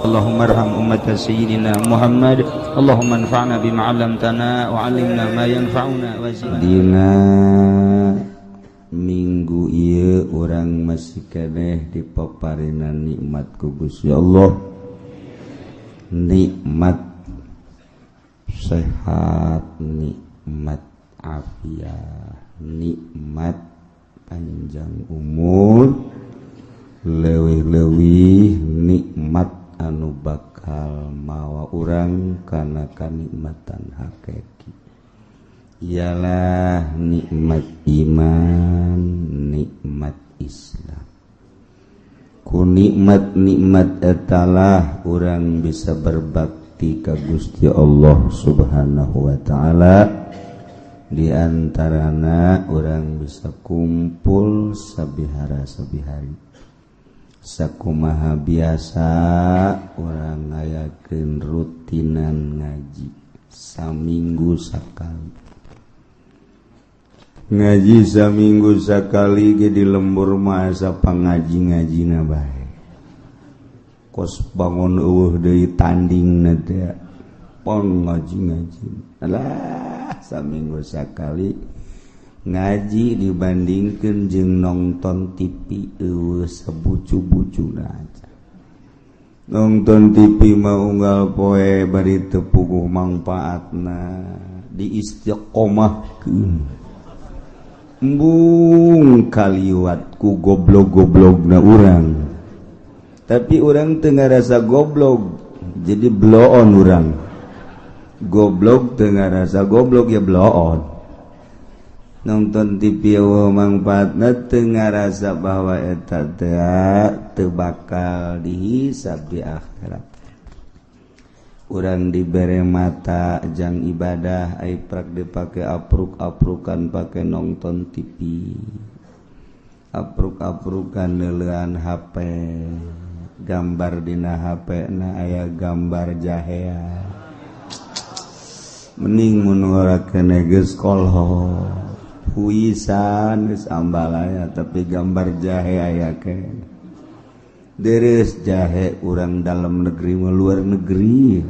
اللهم ارحم أمة سيدنا محمد. اللهم انفعنا بما علمتنا وعلمنا ما ينفعنا وزدنا. Dina minggu ieu urang masih keneh dipaparinan nikmat ku Gusti Allah, nikmat sehat, nikmat afiat, nikmat panjang umur, leuwih-leuwih nikmat anu bakal mawa urang kana kanikmatan hakiki, ialah nikmat iman, nikmat Islam. Ku nikmat-nikmat etalah urang bisa berbakti ka Gusti Allah Subhanahu wa taala. Di antarana urang bisa kumpul sabihara sabihari. Sakumaha biasa urang ngayakeun rutinan ngaji saminggu sakali. Ngaji saminggu sakali ge di lembur mah asa pangaji-ngajina bae, kos bangun eueuh deui tandingna teh pon ngaji-ngaji. Alah, saminggu sakali ngaji dibandingkan jeung nonton TV eueuh sabucu-bucuna aja. Nonton TV mah unggal poe bari teu puguh mangpaatna, diistiqomahkeun embung kaliwat ku goblok-goblokna urang, tapi urang teu ngarasa goblok, jadi bloon. Urang goblok teu ngarasa goblok ya bloon. Nonton TV mangfaatna, teu ngarasa bahwa eta teh teu bakal dihisab di akhirat. Urang dibere mata jang ibadah, ai prak dipake apruk-aprukan, pake nonton TV, apruk-aprukan neuleuan HP, gambar dina HP na aya gambar jahea. Mending mun ora kene geus kolot huisan, geus ambalaya, tapi gambar jahe aya keneh. Deres jahe urang dalam negeri mah, luar negeri,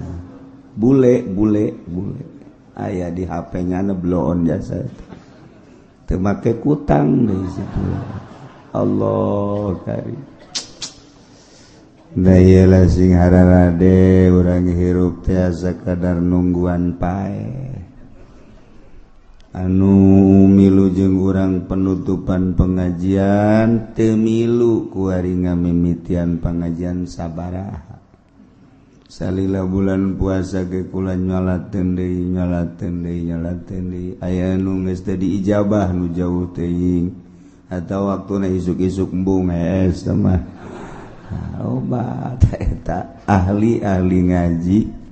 bule bule bule aya di HP-nya na, bloon jasa teu make kutang deui situ. Allah karim. Nah, iyalah, sing hararade urang hirup teh sakadar nungguan paeh. Anu milu jeung urang penutupan pengajian teu milu kuari ngamimitian pengajian sabaraha. Salila bulan puasa ge kula nyolateun deui, nyolateun deui, nyolateun deui. Aya nu geus teu diijabah, nu jauh teuing atau waktuna isuk-isuk, embung hees mah obat eta. Ahli-ahli ngaji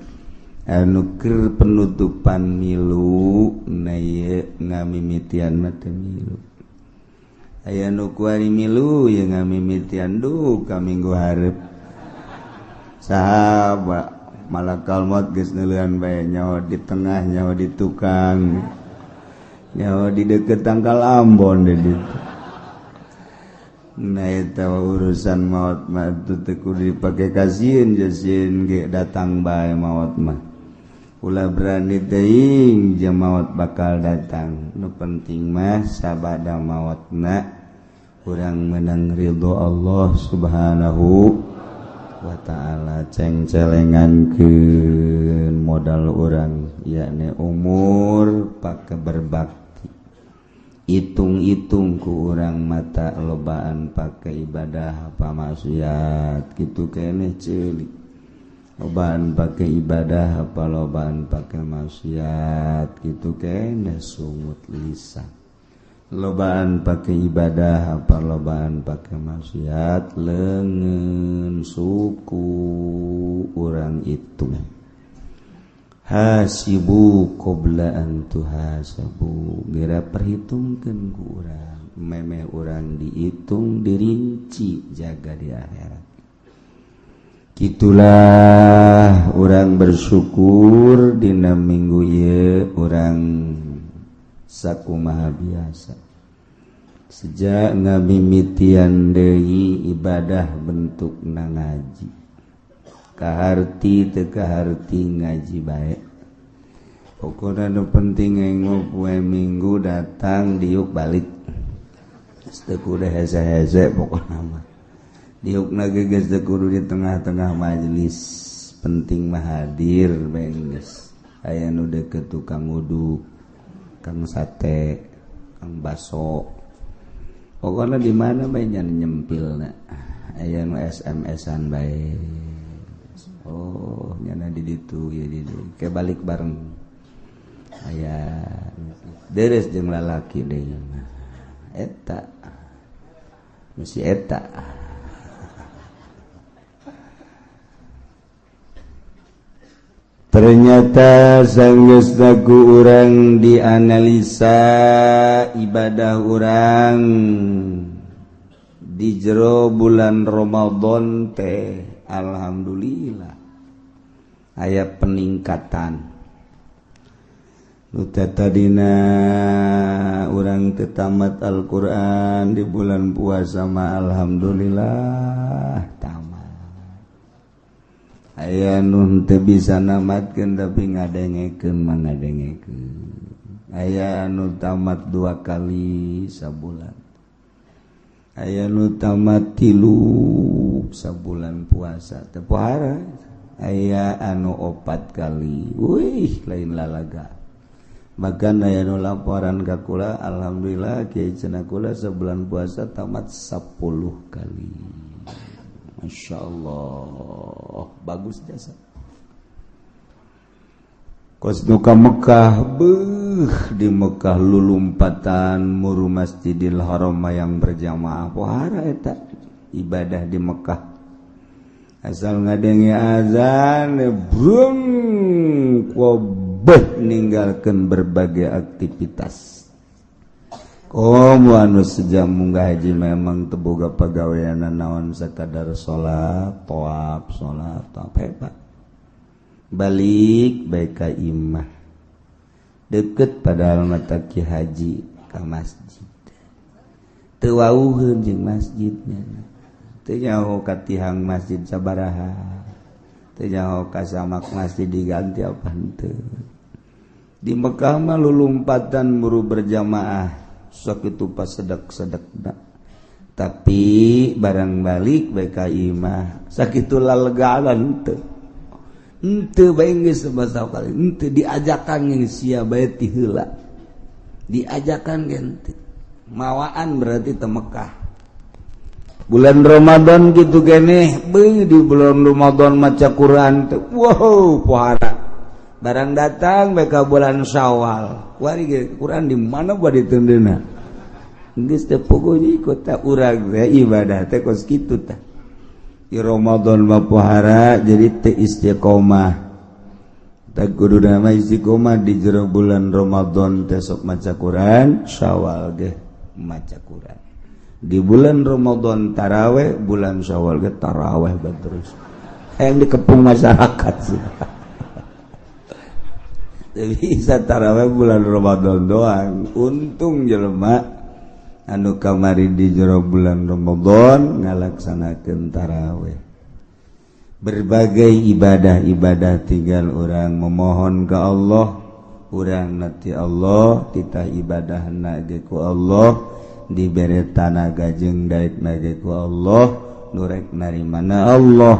anu keur penutupan milu na ieu ngamimitian mah teu milu. Aya nu kuari milu ye ngamimitian duh ka minggu hareup. Sahabat malakal maut geus neuleuan bae, nyaho di tengah, nyaho di tukang, nyaho di deket tangkal ambon di ditu. Nah, eta urusan maut mah teu kudu dipake kasieun, jasieun ge datang bae maut mah. Ulah berani teuing jeung maut bakal datang. Nu penting mah sabada mautna urang menang ridho Allah Subhanahu wa taala. Ceng-celengankeun modal urang, yakni umur, pake berbakti. Hitung-hitung ku urang mata lobaan pake ibadah apa maksiat, kitu keneh ceuli. Lobaan pake ibadah apa lobaan pake maksiat, kitu keneh sungut lisan. Lobaan pake ibadah apa lobaan pake maksiat, leungeun suku urang itu. Hasibu qabla an tuhasabu, geura perhitungkeun ku urang memeh urang dihitung dirinci jaga di akhirat. Itulah urang bersyukur dina minggu ieu urang sakumaha biasa sejak ngamimitian deui ibadah bentukna ngaji. Kaharti teu kaharti ngaji bae. Pokona nu penting engok poe Minggu datang diuk balik. Teu kudu hese-hese pokona mah. Diukna ge geus teu kudu di tengah-tengah majelis. Penting mah hadir bae geus. Aya nu deukeut tukang uduk, kang sate, kang baso. Pokona di mana bae nya nyempilna. Aya nu SMS-an bae. Oh, nyana di ditu ya di ditu. Ke balik bareng. Aya deres jeung lalaki deui mah. Eta. Mesti eta. Ternyata sanggeus ku urang dianalisa ibadah urang di jero bulan Ramadan teh alhamdulillah aya peningkatan. Nu tadina urang teu tamat Al-Qur'an di bulan puasa mah alhamdulillah tamat. Aya nu teu bisa namatkeun tapi ngadengekeun mah ngadengekeun. Aya anu tamat 2 kali sabulan. Aya nu tamat 3 sabulan puasa teu pohara. Aya anu 4 kali. Wih, lain lalaga. Bahkan aya nu laporan ka kula, alhamdulillah kiai cenah kula sabulan puasa tamat 10 kali. Masya Allah, bagus jasa. Kos nu ka Mekah, beuh di Mekah lulumpatan muru Masjidil Haram yang berjamaah pohara eta ibadah di Mekah. Asal ngadenge azan, brung kobeh ninggalkeun berbagai aktivitas. Komo anu sejam munggah haji memang teu boga pagawean naon sakadar salat, tawaf, salat, tawaf hebat. Balik bae ka imah. Deket padahal mata ki haji ka masjid. Teu wauheun jeung masjidnya. Teu nyaho ka tihang masjid sabaraha. Teu nyaho ka samak masjid diganti apa henteu. Di Mekah mah lulumpatan buru berjamaah. Sok itu pas sedek-sedekna. Tapi barang balik bae ka imah sakitu lalegalan teu. Henteu bae geus sabaraha kali henteu diajakan geus sia bae ti heula. Diajakan ge henteu. Mawaan berarti teu Mekah. Bulan Ramadan kitu keneh, beuh di bulan Ramadan maca Quran teh. Wow, pohara. Barang datang bae ka bulan Syawal. Kuari ge Quran di mana bade ditendeuna. Geus teu pogo ikut ta urang teh ibadah teh kos kitu tah. Di Ramadan mah pohara jadi teu istiqomah. Tah kuduna mah istiqomah di jero bulan Ramadan teh sok maca Quran, Syawal ge maca Quran. Di bulan Ramadan taraweh, bulan Syawal ge taraweh bae terus. Hayang dikepung masyarakat sih. Bisa taraweh bulan Ramadan doang. Untung jelema anu kamari di jero bulan Ramadan ngalaksanakeun taraweh. Berbagai ibadah-ibadah tinggal orang memohon ke Allah, urang nanti Allah titah ibadahna ge ku Allah, dibere tanaga jeung daekna ge ku Allah, nu rek narimana Allah,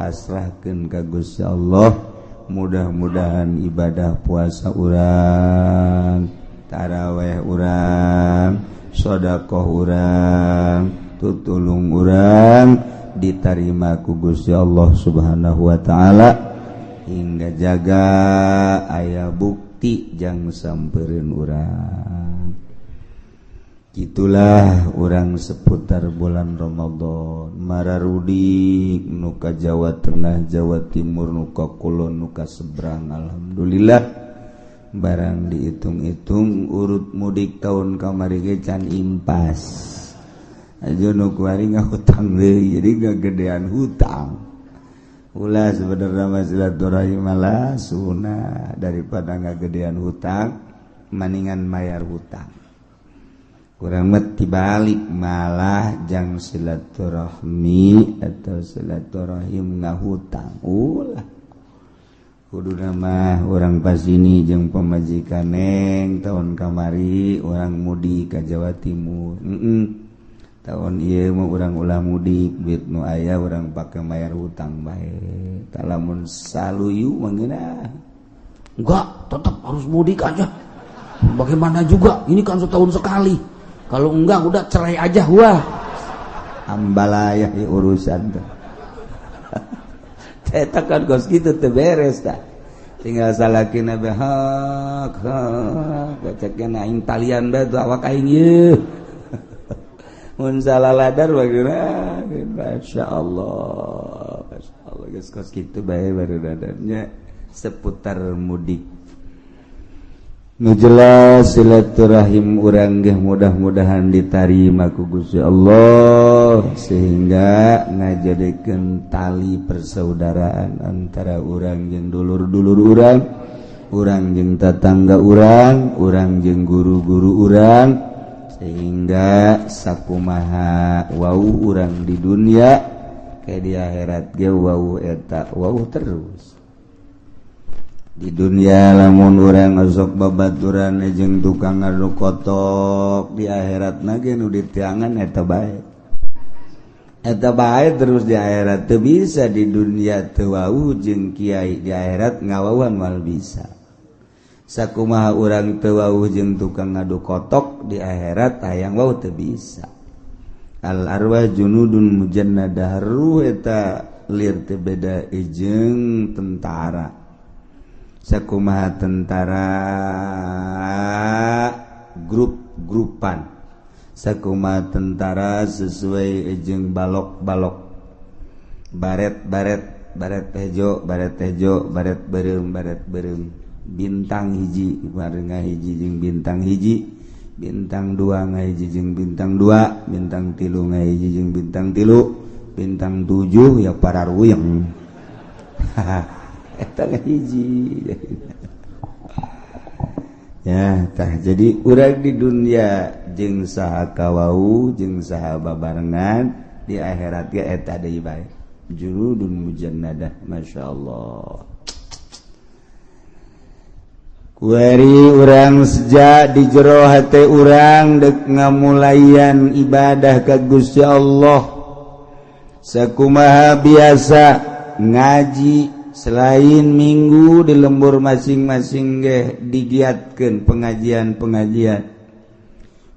pasrahkeun ka Gusti Allah. Mudah-mudahan ibadah puasa urang, taraweh urang, sedekah urang, tutulung urang diterima ku Gusti Allah Subhanahu wa taala hingga jaga aya bukti jang sampereun urang. Itulah urang seputar bulan Ramadan. Mararudik nu ka Jawa Tengah, Jawa Timur, nu ka Kulon, nu ka seberang. Alhamdulillah barang dihitung-hitung urut mudik tahun kamari ge can impas. Aja nu kuari ngahutang deui, jadi ngagedean hutang. Ulah sebenarnya mah silaturahim malah sunah daripada ngagedean hutang, maningan mayar hutang. Kurang mah tibalik malah jang silaturahmi atau silaturahim ngahutang ulah. Kudu mah urang pasini jeung pamajikan neng tahun kamari urang mudik ka Jawa Timur. Tahun ieu mah urang ulah mudik duit nu aya urang pake mayar hutang bae. Tah lamun saluyu mah ngeunah. Enggak, tetap harus mudik aja. Bagaimana juga, ini kan setahun sekali. Kalau enggak udah cerai aja wah. Ambalaya ya urusan tuh. Eta kan kos kitu teu beres tah. Tinggal salakina be hak hak bacakna aing talian bae tuh awak aing ieu. Mun salah ladar bagaimana? Masyaallah. Masyaallah geus kos kitu bae barudadannya seputar mudik. Nu jelas silaturahim urang ge mudah-mudahan ditarima ku Gusti Allah sehingga ngajadikeun tali persaudaraan antara urang jeung dulur-dulur urang, urang jeung tatangga urang, urang jeung guru-guru urang, sehingga sakumaha wau urang di dunia ke di akhirat ge wau eta wau terus. Di dunia lamun urang osok babaturan jeung tukang ngadu kotok, di akhirat na ge nu ditiangan eta bae. Eta bae terus di akhirat teu bisa, di dunia teu wau jeung kiai, di akhirat ngawauan moal bisa. Sakumaha urang teu wau jeung tukang ngadu kotok, di akhirat hayang wau teu bisa. Al arwah junudun mujannadah, ruh eta lir teu beda jeung tentara. Sakumaha tentara grup-grupan, sakumaha tentara sesuai jeung balok-balok, baret-baret, baret hejo, baret hejo, baret beureum, baret beureum, bintang hiji bareng hiji jeung bintang hiji, bintang dua ngahiji jeung bintang dua, bintang tilu ngahiji jeung bintang tilu, bintang tujuh ya para ruyeng. Eta hiji ya tah. Jadi urang di dunia jeung saha kawau jeung saha babarengan, di akhirat ge eta deui bae jurudun mujannadah. Masyaallah. Kuari urang sejak di jero hate urang dek ngamulayan ibadah ka Gusti Allah. Sakumaha biasa ngaji selain minggu di lembur masing-masing ge digiatkeun pengajian-pengajian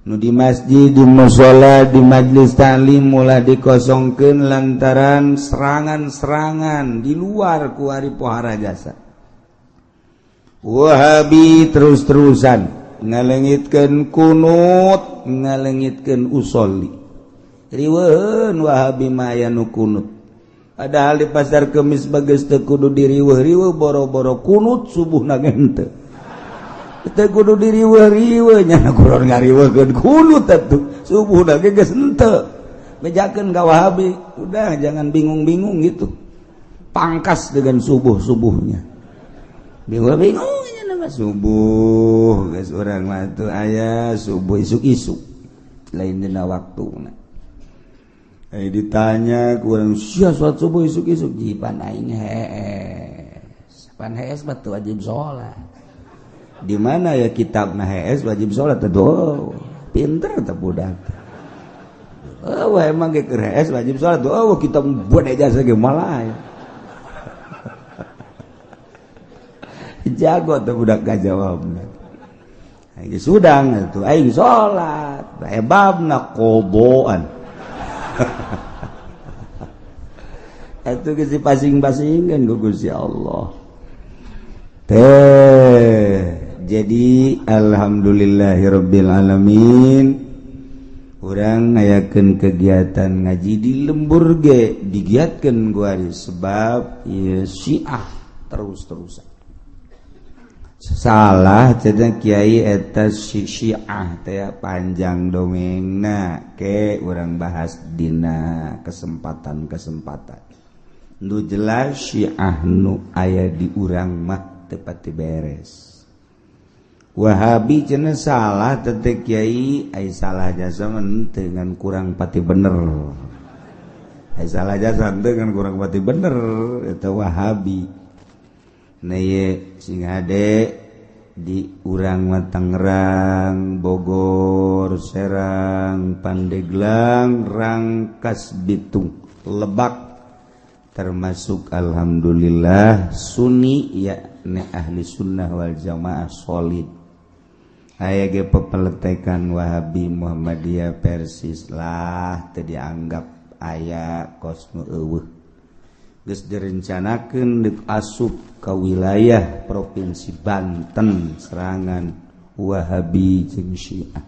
nu di masjid, di mushola, di majlis taklim mulah dikosongkeun lantaran serangan-serangan di luar kuari pohara jasa Wahabi terus-terusan ngalengitkeun kunut, ngalengitkeun usolli. Riweuheun Wahabi mah aya nu kunut. Padahal di pasar Kemis bagus teu kudu diriweuh-riweuh, boro-boro kunut subuhna ge henteu. Teu kudu diriweuh-riweuh nya kuron ngariweuhkeun kunut atuh subuhna ge geus henteu. Bejakeun ka Wahabi, udah jangan bingung-bingung gitu. Pangkas dengan subuh-subuhnya. Bingung-bingung nya nama subuh geus urang mah teu aya subuh isuk-isuk. Lain dina waktuna. Ditanya kurang sia salat subuh isuk-isuk jipan aing hees. Pan hees mah teu wajib salat. Di mana ya kitabna hees wajib salat tuh? Pinter teh budak. Oh, emang ge keur hees wajib salat tuh. Oh, kitab buat ijazah ge malah. Jago tuh budak gajawabna. Aing sudang atuh aing salat. Hebabna koboan. Itu geus dipasing-pasingkeun ku Gusti Allah. Teh, jadi alhamdulillahirabbil alamin. Urang ngayakeun kegiatan ngaji di lembur ge digiatkeun ku sebab ieu Syiah terus-terusan. Salah cenah kiai eta Syiah teh panjang dongengna ke urang bahas dina kesempatan-kesempatan. Nu jelas Syiah nu aya di urang mah teu pati beres. Wahabi cenah salah tete kiai, ai salah jasa dengan kurang pati bener. Ai salah jasa dengan kurang pati bener eta Wahabi. Nah ye sing hade di urang mah Tangerang, Bogor, Serang, Pandeglang, Rangkas Bitung, Lebak termasuk alhamdulillah Sunni ya ne ahli sunnah wal jamaah solid. Aya ge pepeletekan Wahabi Muhammadiyah Persis lah teu dianggap aya kos nu eueuh. Geus direncanakeun deuk asup ka wilayah Provinsi Banten serangan Wahabi jeung Syiah.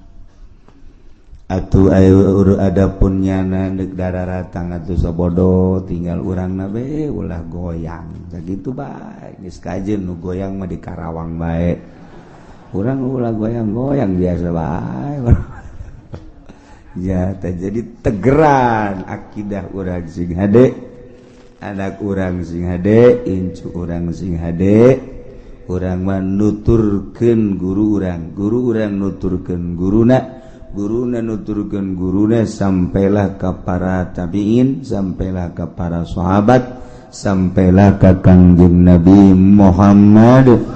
Atuh ayo adapun nyana deuk dararatang atuh sabodo tinggal urangna be ulah goyang. Sakitu bae geus kajeun nu goyang mah di Karawang bae. Urang ulah goyang-goyang biasa bae. Ya teh jadi tegeran akidah urang sing hade, anak urang sing hade, incu urang sing hade, urang mah nuturkeun guru urang, guru urang nuturkeun guruna, guruna nuturkeun guruna sampailah ka para tabiin, sampailah ka para sahabat, sampailah ka Kangjeng Nabi Muhammad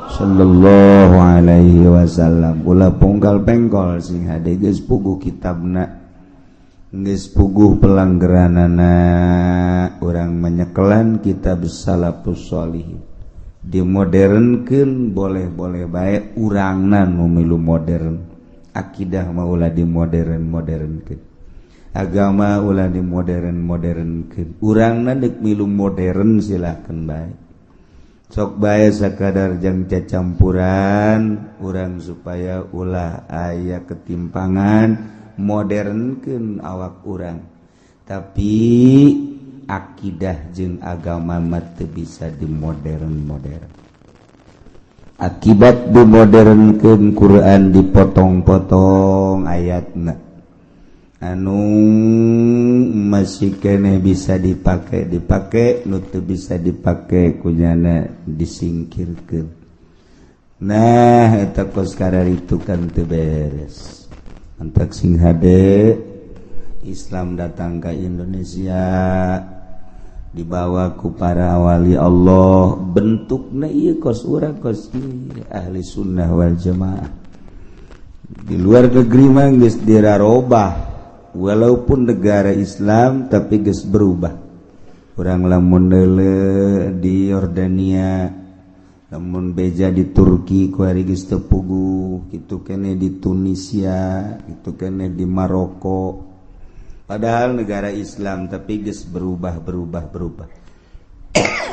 sallallahu alaihi wasallam. Ulah ponggal pengkol sing hade geus puguh kitabna, geus puguh pelanggeranana. Urang menyekelan kitab salafus sholihin dimodernkeun boleh-boleh bae urangna nu milu modern. Akidah mah ulah dimodern-modernkeun, agama ulah dimodern-modernkeun, urangna deuk milu modern silakan bae. Sok bae sakadar jang cacampuran urang supaya ulah aya ketimpangan, modernkeun awak urang. Tapi akidah jeung agama mah teu bisa dimodern-modern. Akibat dimodernkeun Quran dipotong-potong ayatna anu masih keneh bisa dipake dipake, nu teu bisa dipake kunyana disingkirkeun. Nah eta kos kararitu kan teu beres. Antak sing hade Islam datang ke Indonesia dibawa ku para wali Allah, bentukna ieu kos urang kos ieu ahli sunnah wal jamaah. Di luar negeri mah geus dirarobah, walaupun negara Islam tapi geus berubah. Urang lamun deuleu di Yordania, lamun beja di Turki kuari geus teu puguh, kitu keneh di Tunisia, kitu keneh di Maroko. Padahal negara Islam tapi geus berubah berubah berubah.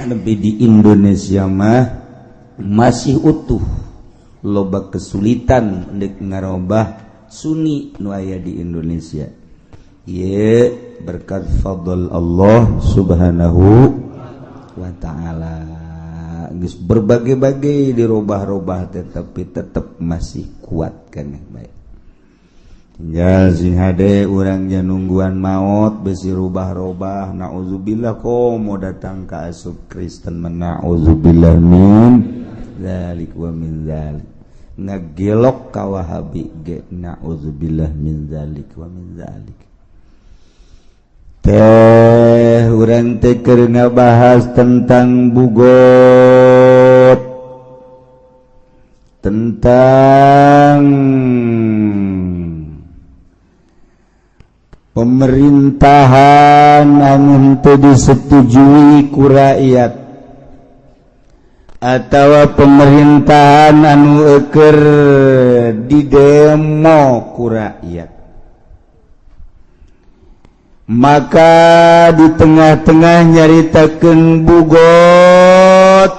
Lebih di Indonesia mah masih utuh, loba kesulitan deuk ngarobah Sunni nu aya di Indonesia. Ye berkat fadl Allah Subhanahu wa ta'ala geus berbagai-bagai dirobah-robah tetapi tetap masih kuat keneh bae. Tinggal sing hade urang nya nungguan maot besi rubah-robah, naudzubillah komo datang ka asup Kristen, naudzubillah min dzalik wa min dzalik. Ngagelok ka Wahabi ge naudzubillah min dzalik wa min dzalik. Teh urang teh keur ngabahas tentang bugot, tentang pemerintahan anu henteu disetujui ku rakyat atawa pemerintahan anu eukeur didemo ku rakyat. Maka di tengah-tengah nyaritakeun bugot,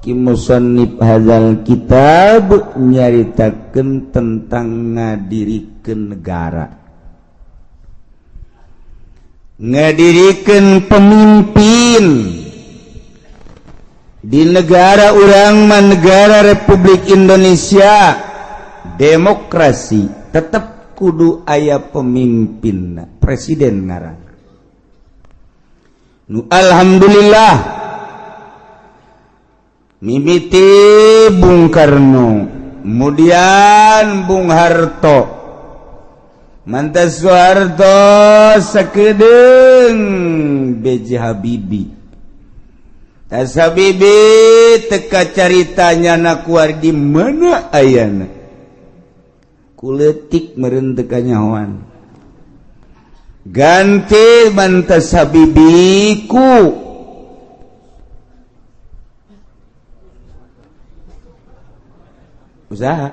ki musannif hadzal kitab nyaritakeun tentang ngadirikeun negara, ngadirikeun pemimpin di negara urang mah negara Republik Indonesia demokrasi, tetap kudu aya pemimpin, presiden ngaran. Nu alhamdulillah Mimiti Bung Karno, kemudian Bung Harto, mantas Soeharto sakedeung B.J. Habibie. Tas Habibie teka caritanya na kuar di mana ayana. Kuletik meureun teu kanyahoan. Ganti mantas Habibie ku usaha.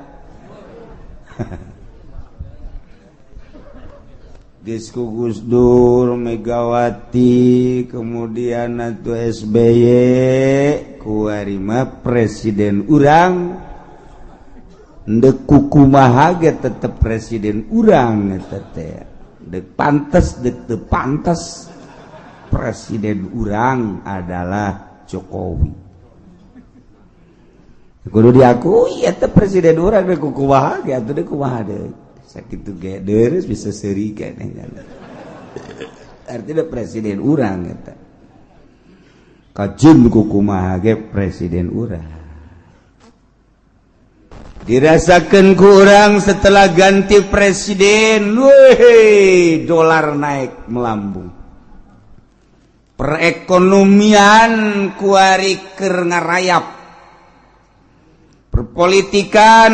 Geus ku Gus Dur, Megawati, kemudian atuh SBY, kuari mah presiden urang. Ndek kukumaha ge tetep presiden urang eta teh. Dek pantes, dek teu pantes, presiden urang adalah Jokowi. Kudu diakui eta presiden urang dek kukumaha ge atuh dek kumaha deui. Sakitu ge deres bisa seuri keneh. Artinya presiden urang eta. Kajun kukumaha ge presiden urang. Dirasakeun ku urang setelah ganti presiden, weh, dolar naik melambung. Perekonomian kuari keur ngarayap. Perpolitikan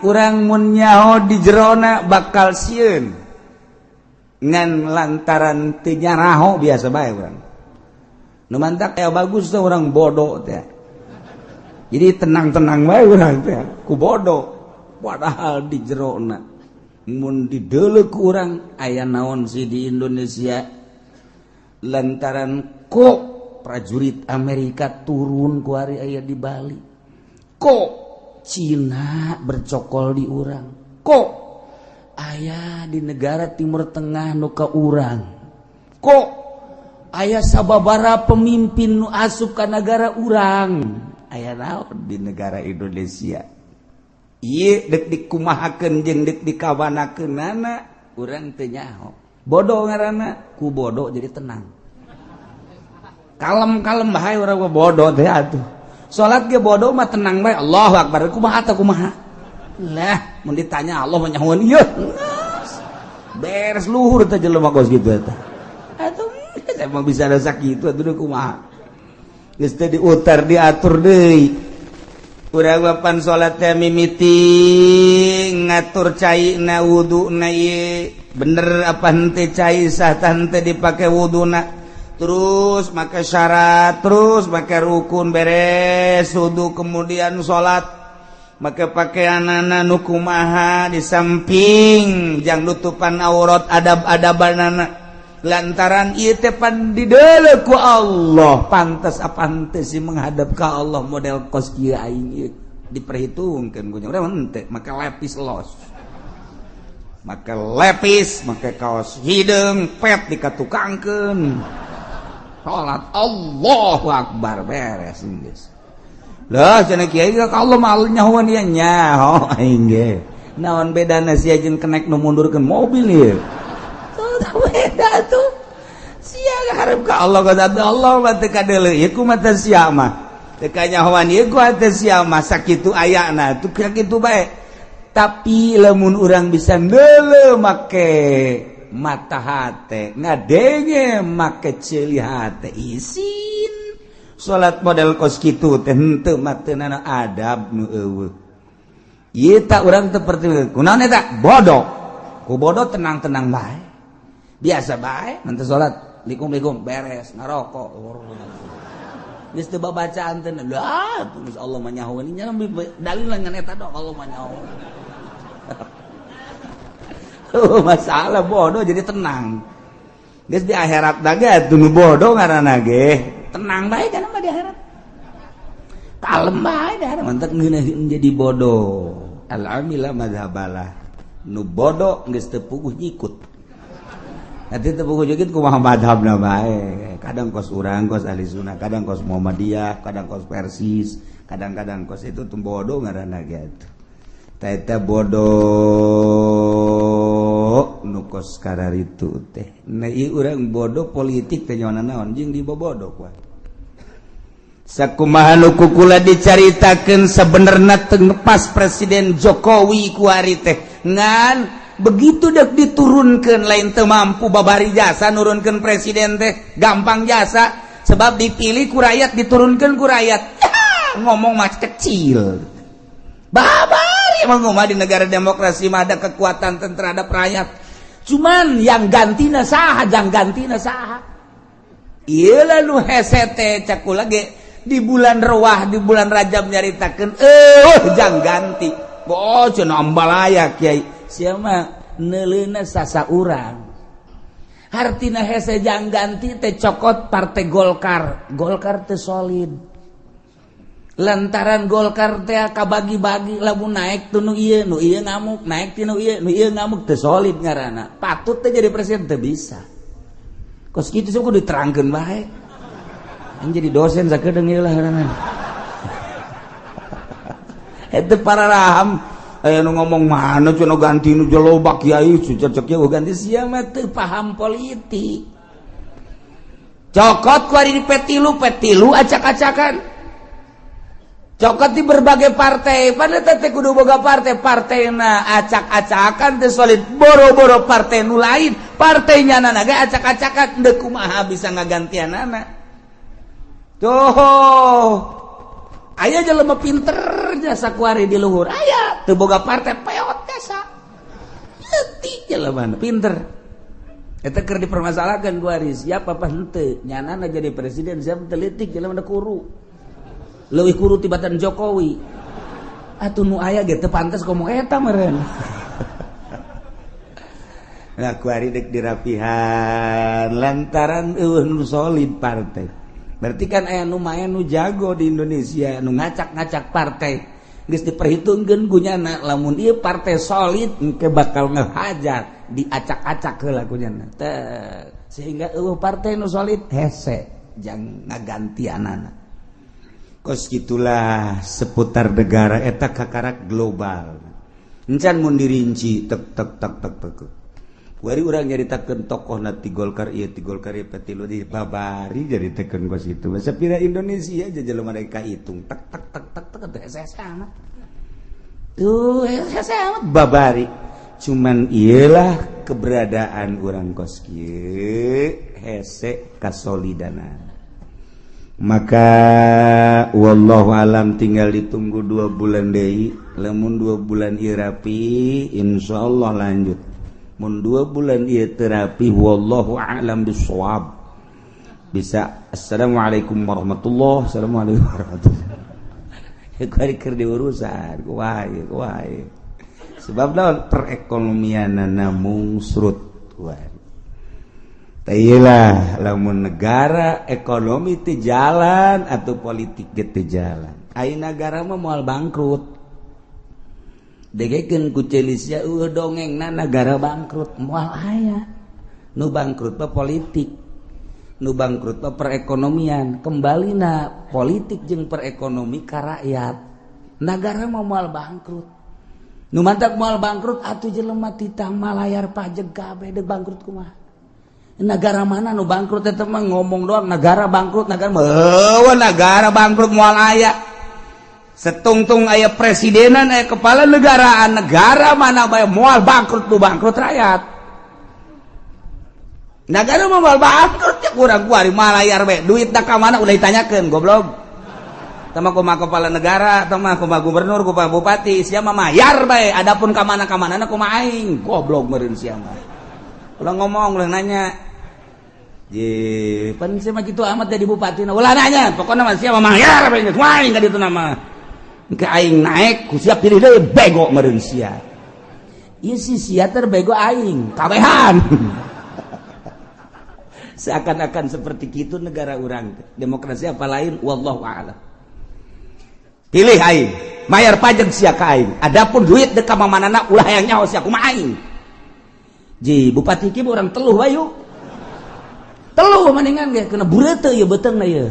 urang mun nyaho di jerona bakal sieun. Ngan lantaran teu nyaraho biasa bae urang. Nu mantak aya bagus teh urang bodoh teh. Jadi tenang-tenang bae urang teh ku bodoh. Padahal di jerona mun dideuleu ku urang aya naon sih di Indonesia lantaran kok prajurit Amerika turun ku ari aya di Bali. Kok Cina bercokol di urang, kok aya di negara Timur Tengah nu ka urang, kok aya sababara pemimpin nu asup ka negara urang, aya naon di negara Indonesia. Ieu dek dikumahakeun jeung dek dikawanakeunana urang teu nyaho. Bodoh ngaranna, ku bodoh jadi tenang. Kalem-kalem bae urang mah bodoh teh atuh. Salat ge bodoh mah tenang bae, Allahu Akbar, kumaha teh kumaha. Lah, mun ditanya Allah mah nyahoan ieu. Beres luhur teh jelema kos kitu eta. Atuh emang bisa ada sakitu atuh kumaha. Geus teh diutar diatur deui. Urang papan salat teh mimiti ngatur caina wuduna ieu. Bener apa henteu cai sah tah henteu dipake wuduna. Terus make syarat, terus make rukun beres wudu kemudian salat, make pakaianana nu kumaha di samping jang nutupan aurat adab-adabanana. Lantaran ieu teh pan dideuleu ku Allah, pantes apa henteu sih menghadap ka Allah model kos kieu aing ieu diperhitungkeun ku nya urang henteu make lepis los. Make lepis, make kaos hideung pet dikatukangkeun. Salat Allahu Akbar beres geus. Lah cenah kiai ka Allah mah nyahoan ieu nyaho aing ge. Naon bedana sia jeung kenek nu mundurkeun mobil ieu. Tuh beda tuh. Sia hareup ka Allah ka Allah mah teu kadeuleu ieu kumaha teh sia mah. Teu kanyahoan ieu kumaha teh sia mah sakitu ayana tuh sakitu bae. Tapi lamun urang bisa neuleuh make mata hate ngadenge make ceuli hate isin salat model kos kitu teh henteu matenana adab nu eueuh. Ieu tak urang teu perti kunaon eta bodoh. Ku bodoh tenang-tenang bae. Biasa bae nanti salat likum-likum beres ngarokok. Geus teu babacaan teh lah geus Allah mah nyahoeun nya dalil ngan eta dong Allah mah nyahoeun. Oh, masalah bodoh jadi tenang. Geus di akhirat da ge atuh nu bodoh ngaranna ge. Tenang bae kana mah di akhirat. Kalem bae di akhirat mantak ngeunaheun jadi bodoh. Al amila madhabalah. Nu bodoh geus teu puguh nyikut. Nanti teu puguh nyikut kumaha madhabna bae. Kadang kos urang kos ahli sunnah, kadang kos Muhammadiyah, kadang kos Persis, kadang-kadang kos itu tuh bodoh ngaranna ge atuh. Eta bodoh nu kos kararitu teh. Nah ieu urang bodoh politik teh nyaona naon jeung dibobodoh kuat. Sakumaha nu ku kula dicaritakeun sebenarnya teu pas Presiden Jokowi kuari teh, ngan begitu dek diturunkan lain teu mampu, babari jasa nurunkan presiden teh gampang jasa, sebab dipilih ku rakyat, diturunkan ku rakyat. Ngomong mah kecil, babari emang ngomong di negara demokrasi mah ada kekuatan terhadap rakyat. Cuman yang gantina saha, jang gantina saha? Iya, lalu hese teh cek kula ge di bulan Rewah, di bulan Rajab nyaritakeun jang ganti. Oh, cenah ambalaya kiai siapa neuleuna sasa urang. Hartina hese jang ganti teh cokot partai Golkar. Golkar teh solid lantaran Golkar teh kabagi-bagi, lamun naik tuh nu ieu, nu ieu ngamuk, naik ti nu ieu, nu ieu ngamuk, teu solid ngaranna. Patut teh jadi presiden teu bisa. Kos kitu sok kudu diterangkeun bae. Yang jadi dosen sakedeung ieu lah ngaranna. Eta para raham aya nu ngomong mana cenah ganti nu loba kiai cecek kieu ganti, sia mah teu paham politik. Cokot ku ari di P3, P3 acak-acakan. Cokot di berbagai partai, pada teh kudu boga partai, partaina acak-acakan, teu solid. Boro-boro partai nu lain, partainya nana ge acak-acakan, deuk kumaha bisa ngagantianana? Tuh aya jelema pinter jasa kuari di luhur, aya teu boga partai, peot jasa leutik, jelema pinter. Eta keur dipermasalahkan kuari siapa apa henteu nyanana jadi presiden, siapa telitik jelema kuru, leuwih kuru tibatan Jokowi. Atuh nu aya ge teu pantes ngomong eta meureun. Nah, kuari dek dirapihan lantaran eueuh nu solid partai. Berarti kan aya nu main, nu jago di Indonesia nu ngacak-ngacak partai. Geus diperhitungkeun kunyana lamun ieu partai solid engke bakal ngehajar, diacak-acak heula kunyana. Teh sehingga eueuh partai nu solid, hese jang ngagantianana. Kos gitulah seputar negara eta kakarak global. Encan mun dirinci tek tek tek tek tek. Wari urang nyaritakeun tokoh na ti Golkar ieu, ti Golkar ieu, P3 di babari nyaritakeun kos itu. Masa pira Indonesia aja jelema mereka hitung tek tek tek tek tek teh hese amat. Tuh hese amat babari. Cuman iyalah keberadaan urang kos kieu hese kasolidana. Maka wallahu alam, tinggal ditunggu 2 bulan deui. Lamun 2 bulan ieu rapi, insyaallah lanjut. Mun 2 bulan ieu teu rapi, wallahu a'lam bissawab, bisa assalamualaikum warahmatullahi, assalamualaikum warahmatullahi. Kuari keur diurusan kumaha kumaha, sebab naon, perekonomianana mungsrut. Lah, lamun negara ekonomi teu jalan atau politik ge teu jalan, ai negara mah moal bangkrut. Degekeun ku Celisia dongeng na negara bangkrut, moal aya. Nu bangkrut mah politik, nu bangkrut mah perekonomian. Kembali na politik jeung perekonomi ka rakyat, negara mah moal bangkrut. Nu mantak moal bangkrut atuh jelema titah malayar pajak kabeh, deuk bangkrut kumaha? Negara mana nu bangkrut? Eta mah ngomong doang negara bangkrut, negara mah negara bangkrut moal aya. Setungtung aya presidenan, aya kepala negaraan, negara mana bae moal bangkrut. Nu bangkrut rakyat. Negara mah moal bangkrut ya, kurang kuari malayar bae, duit ka mana udah ditanyakeun, goblok. Tama kumaha kepala negara, tama kumaha gubernur, kumaha bupati, siapa mayar bae, adapun ka mana ka mana kumaha aing, goblok meureun sia mah. Ulah ngomong, ulah nanya. Je, pan sia mah kitu amat jadi bupati, ulah nanya, pokoknya mah siapa mayar bae geus aing ka ditu nama. Ke aing naik, ku siap pilih deui, bego meureun sia. Ieu si sia terbego aing, kabehan. Seakan-akan seperti itu negara urang. Demokrasi apa lain, wallahu a'lam. Pilih aing, bayar pajak sia ka aing. Adapun duit dek ka mamanana ulah hayang nyaho sia kumaha aing. Ji, bupati ki urang teluh bayu. Teluh mendingan ge kena bureuteuh ieu beuteungna ieu.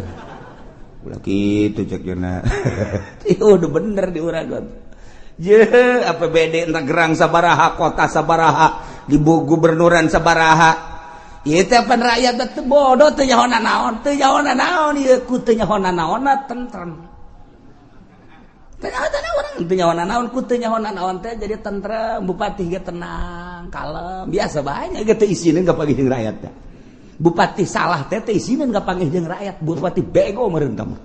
Ulah kitu cek jeuna. Ieu udah bener di urang. Je, APBD entah gerang sabaraha, kota sabaraha, di gubernuran sabaraha. Ieu teh pan rakyat teh bodoh teu nyaho naon, teu nyaho naon ieu ku teu nyaho naonna tentrem. Teu nyaho naon, teu nyaho naon ku teu nyaho naon teh jadi tentrem, bupati ge tenang, kalem, biasa bae nya ge teu isineun ka panggih jeung rakyat teh. Bupati salah teh teu isineun ka panggih jeung rakyat, bupati bego meureun tah mah.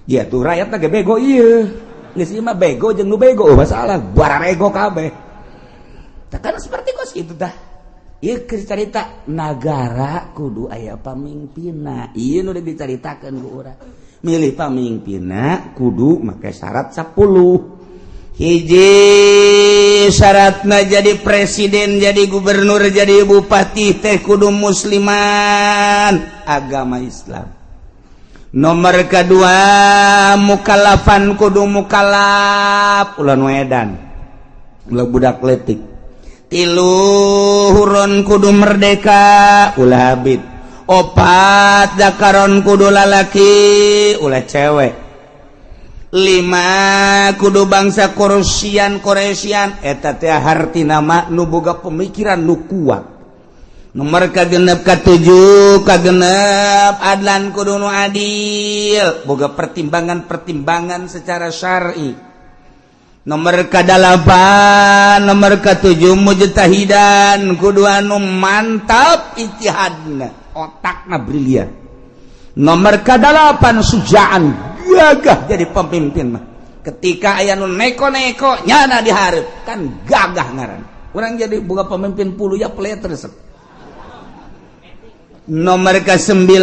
Ya tuh rakyat teh ge bego ieu. Geus ieu mah bego jeung nu bego masalah bararego kabeh. Tah kan seperti kos kitu tah. Ieu keur carita nagara kudu aya pamimpinna. Ieu nu dicaritakeun ku urang. Milih pamimpinna kudu make syarat 10. Hiji syaratna jadi presiden, jadi gubernur, jadi bupati teh kudu musliman, agama Islam. Nomor kedua mukallafan kudu mukallaf, ulah nu edan, ulah budak letik. Tilu hurron kudu merdeka, ulah habib. Opat zakaron kudu lalaki, ulah cewek. Lima kudu bangsa Quraisyan Quraisyan eta teh hartina mah nu boga pemikiran nu kuat. Nomor kagenep katujuh kagenep adlan kudu nu adil, boga pertimbangan-pertimbangan secara syar'i. Nomor kadalapan nomor katujuh mujtahidan kudu anu mantap ijtihadna, otakna brilian. Nomor kadalapan sujaan, gagah jadi pemimpin mah. Ketika aya nu neko-neko nyana dihareup kan gagah ngaran. Urang jadi boga pemimpin puluh ya pelet resep. Nomor ke-9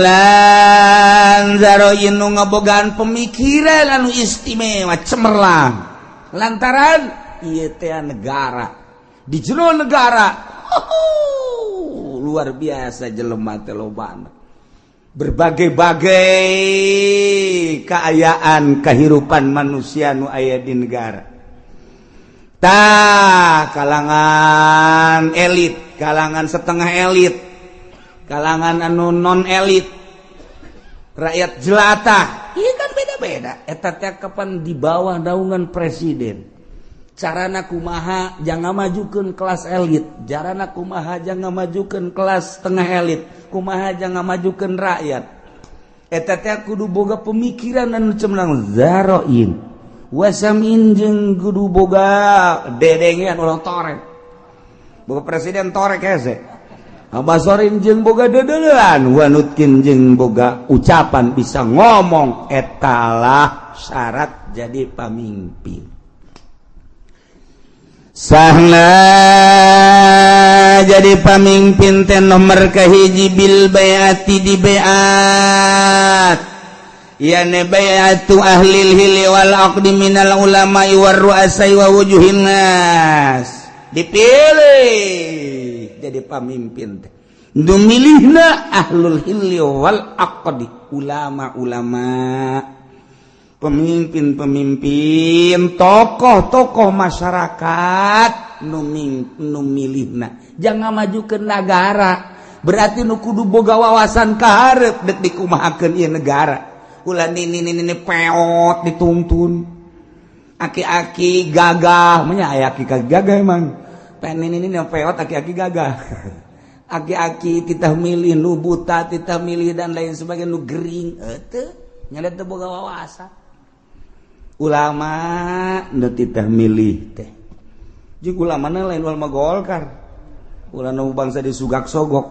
zaroin nu ngabogaan pemikiran anu istimewa cemerlang. Lantaran ieu teh negara di jero negara luar biasa jelema teh lobana, berbagai-bagai keayaan kehidupan manusia nu aya di negara. Tah kalangan elit, kalangan setengah elit, kalangan anu non elit, rakyat jelata, iya kan beda-beda. Eta teh kapan di bawah naungan presiden. Carana kumaha jangan majukeun kelas elit, carana kumaha jangan majukeun kelas setengah elit, kumaha jangan majukeun rakyat. Eta teh kudu boga pemikiran anu cemerlang zaroin. Wasamin jeung kudu boga dedengean ulah torek. Boga presiden torek hese. Abasorin jeung boga dedeulean, wanutkin jeung boga ucapan bisa ngomong, etalah syarat jadi pamimpin. Sahna jadi pamimpin teh nomor kahiji bil baiati di baiat, yani baiatu ahlil hili wal aqdi minal ulama'i war ru'asai wa wujuhin nas. Dipilih jadi pamimpin teh nu milihna ahlul hili wal aqdi, ulama-ulama, pemimpin-pemimpin, tokoh-tokoh masyarakat nu milihna. Jangan maju ke negara berarti nu kudu boga wawasan kaharep dek dikumahakeun ieu negara. Ulah nini nini peot dituntun aki-aki gagah, menya aya aki gagah emang pen nini nini peot aki-aki gagah. Aki-aki titah milih nu buta, titah milih dan lain sebagainya nu gering teu nya teu boga wawasan. Ulama nu titah milih teh jeung ulamana lain ulama Golkar, ulama nu bangsa di sugak sogok,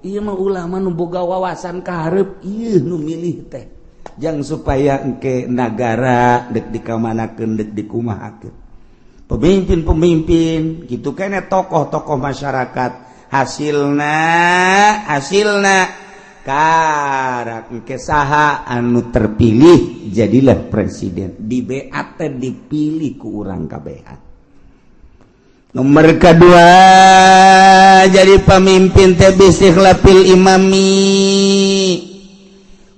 ieu mah ulama nu boga wawasan kaharep ieu nu milih teh jang supaya engke nagara dek dikamanakeun dek dikumahakeun. Pemimpin-pemimpin gitu kene tokoh-tokoh masyarakat hasilna hasilna karak engke saha anu terpilih jadilah presiden, di BAT dipilih ku urang kabehan. Nomor kedua jadi pemimpin teh bistikhlafil imami,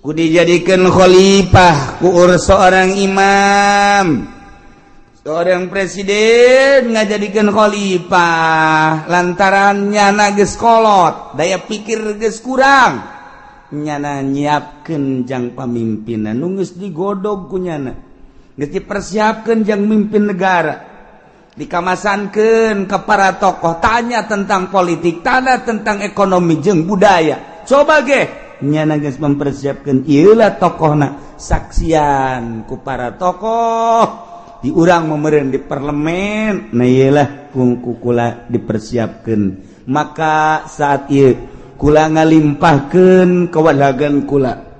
ku dijadikan khalifah ku seorang imam. Seorang presiden ngajadikeun khalifah lantaran nyana geus kolot, daya pikir geus kurang, nyana nyiapkeun jang pamimpinan nu geus digodog ku nyana, geus dipersiapkeun jang mimpin negara. Dikamasankeun ke para tokoh, tanya tentang politik, tanya tentang ekonomi jeung budaya. Coba ge nyana geus mempersiapkeun ieu lah tokohna, saksian ku para tokoh di urang memeureun di parlemen. Nah, ieu lah ku kula dipersiapkeun. Maka saat ieu kula ngalimpahkeun kewalagan kula.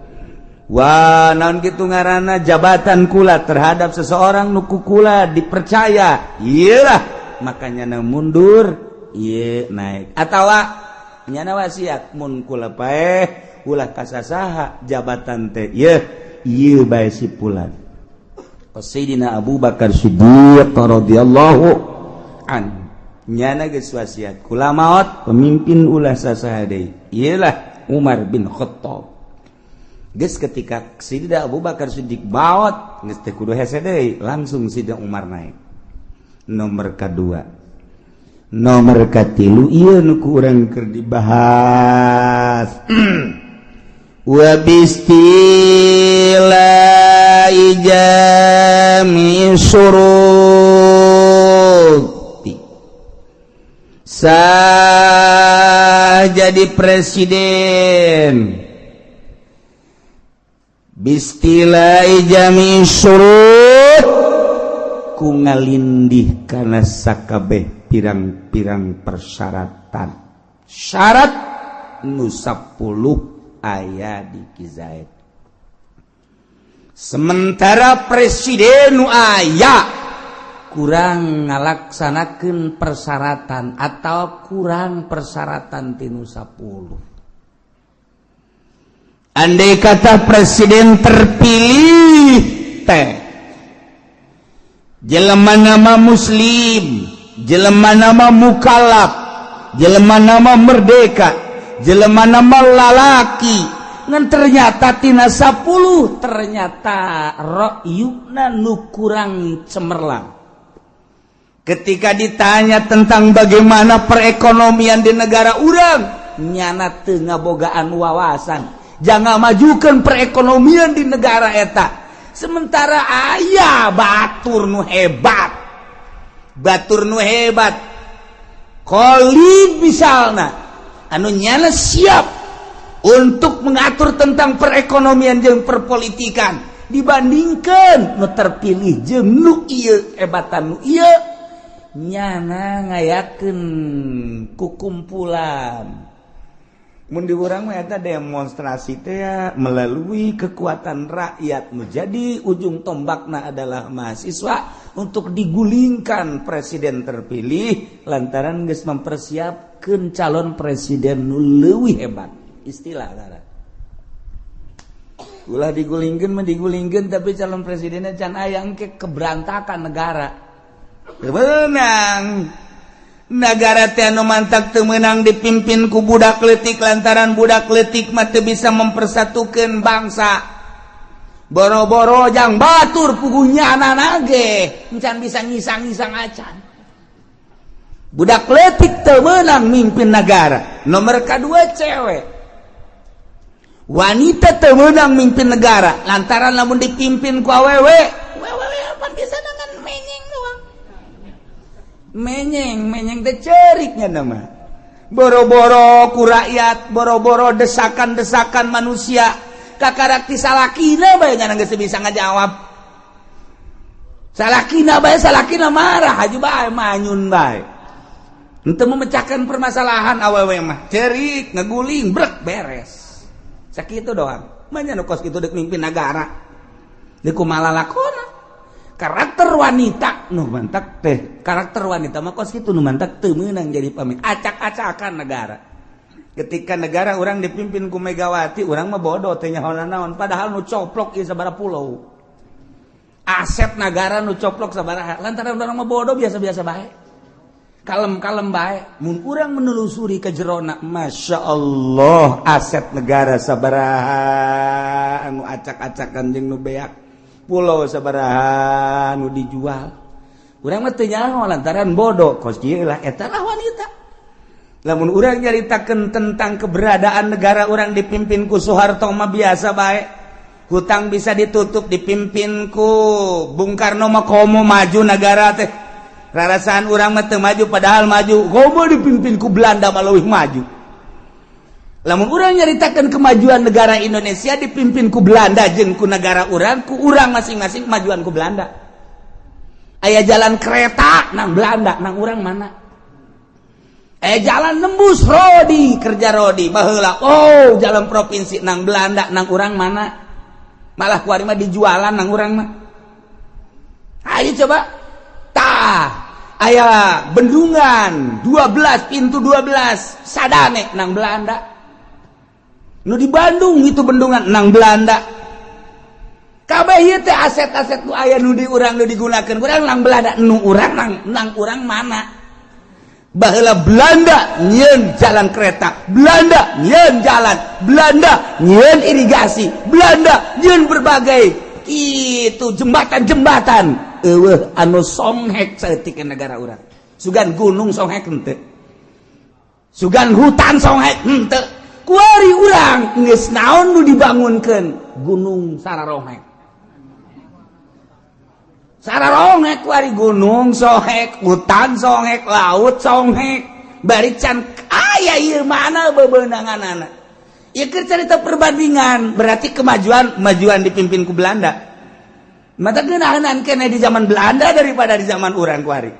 Wah, naon gitu ngaranna, jabatan kula terhadap seseorang nu ku kula dipercaya. Iyalah, makanya na mundur, ieu naik. Atawa nyana wasiat mun kula paeh ulah kasasaha jabatan teh. Ieu ieu bae si pulan. Sayyidina Abu Bakar Siddiq radhiyallahu an nyana geus wasiat kula maot pemimpin ulah sasaha deui, iyalah Umar bin Khattab. Geus ketika Sayyidina Abu Bakar Siddiq maot geus teu kudu hese deui, langsung Sayyidina Umar naik. Nomor kedua, nomor katilu, ieu nu ku urang keur dibahas, wa bistila jami syuruti sah jadi presiden, bistila jami syurut ku ngalindih kana sakabeh pirang-pirang persyaratan, syarat nu 10 aya di Kizaid. Sementara presiden nu aya kurang ngalaksanakeun persyaratan atau kurang persyaratan tinu 10. Andai kata presiden terpilih teh jelema nama muslim, jelema nama mukallaf, jelema nama merdeka, jelema nama lalaki, ngan ternyata tina 10 ternyata ra'yuna nu kurang cemerlang. Ketika ditanya tentang bagaimana perekonomian di negara urang, nyana teu ngabogaan wawasan jangan majukan perekonomian di negara eta. Sementara aya batur nu hebat, batur nu hebat Khalid misalna, anu nyana siap untuk mengatur tentang perekonomian jeung perpolitikan, dibandingkan nu terpilih jeung nu ieu, hebatan nu ieu. Nyana ngayakeun kukumpulan, mun di urang mah eta demonstrasi teh ya, melalui kekuatan rakyat menjadi ujung tombakna adalah mahasiswa untuk digulingkan presiden terpilih lantaran geus mempersiapkeun calon presiden nu leuwih hebat. Istilah lara ulah digulingkeun mah digulingkeun, tapi calon presidennya can aya, engke keberantakan negara. Menang negara teh anu mantak teu meunang dipimpin ku budak leutik, lantaran budak leutik mah teu bisa mempersatukan bangsa. Boro-boro jang batur, puguhnya anak ge encan bisa ngisang-ngisang acan. Budak leutik teu meunang mimpin negara. Nomor kedua, cewek, wanita teu meunang mimpin negara, lantaran lamun dipimpin ku awewe, awewe apa bisa dengan menyeng doang, menyeng menyeng teh ceriknya nama. Boro-boro ku rakyat, boro-boro desakan-desakan manusia, kakarak ti salakina bae nya geus bisa ngajawab. Salakina bae, salakina marah aja bae, manyun bae. Untuk memecahkan permasalahan awewe mah cerik, ngeguling, brek, beres, sakitu doang. Manya nu kos kitu dek mimpin negara, deuk kumaha lalakona? Karakter wanita nu mantak teh, karakter wanita mah kos kitu, nu mantak teu meunang jadi pemimpin, acak-acakan negara. Ketika negara orang dipimpin ku Megawati, orang mah bodoh teh nyaho naon, padahal nu coplok ieu sabaraha pulau, aset negara nu coplok sabaraha. Lantaran orang mah bodoh, biasa-biasa bae, kalem-kalem bae. Mun urang menelusuri ke jerona, Masya Allah, aset negara sabaraha anu acak-acakan jeung nu beak, pulau sabaraha nu dijual, urang mah teu nyaho lantaran bodoh. Kos kieu lah, eta lah wanita. Lamun urang nyaritakeun tentang keberadaan negara urang dipimpin ku Soeharto mah biasa bae, hutang bisa ditutup. Dipimpin ku Bung Karno mah komo maju negara teh. Rarasaan urang mah teu maju padahal maju. Komo dipimpin ku Belanda mah leuwih maju. Lamun urang nyaritakeun kemajuan negara Indonesia dipimpin ku Belanda jeung ku negara urang, ku urang masing-masing kemajuan ku Belanda. Aya jalan kereta nang Belanda, nang urang mana? Aya jalan nembus Rodi, kerja Rodi baheula. Oh, jalan provinsi nang Belanda, nang urang mana? Malah kuari mah dijualan nang urang mah. Ayo coba. Tah, aya bendungan 12 pintu 12 sadane nang Belanda. Nu di Bandung itu bendungan nang Belanda. Kabeh ieu teh aset-aset nu aya nu di urang nu digunakeun urang nang Belanda, nu urang nang urang mana? Baheula Belanda nyieun jalan kereta, Belanda nyieun jalan, Belanda nyieun irigasi, Belanda nyieun berbagai itu jembatan-jembatan. Eueuh anu songhek saeutik negara urang. Sugan gunung songhek henteu. Sugan hutan songhek henteu. Kuari urang geus naon nu dibangunkeun gunung sararonghek. Sararonghek kuari gunung songhek, hutan songhek, laut songhek. Bari can aya ieu mana bebeunanganana. Ieu keur carita perbandingan, berarti kemajuan majuan dipimpin ku Belanda. Mata geunahan keneh di zaman Belanda daripada di zaman urang kuari.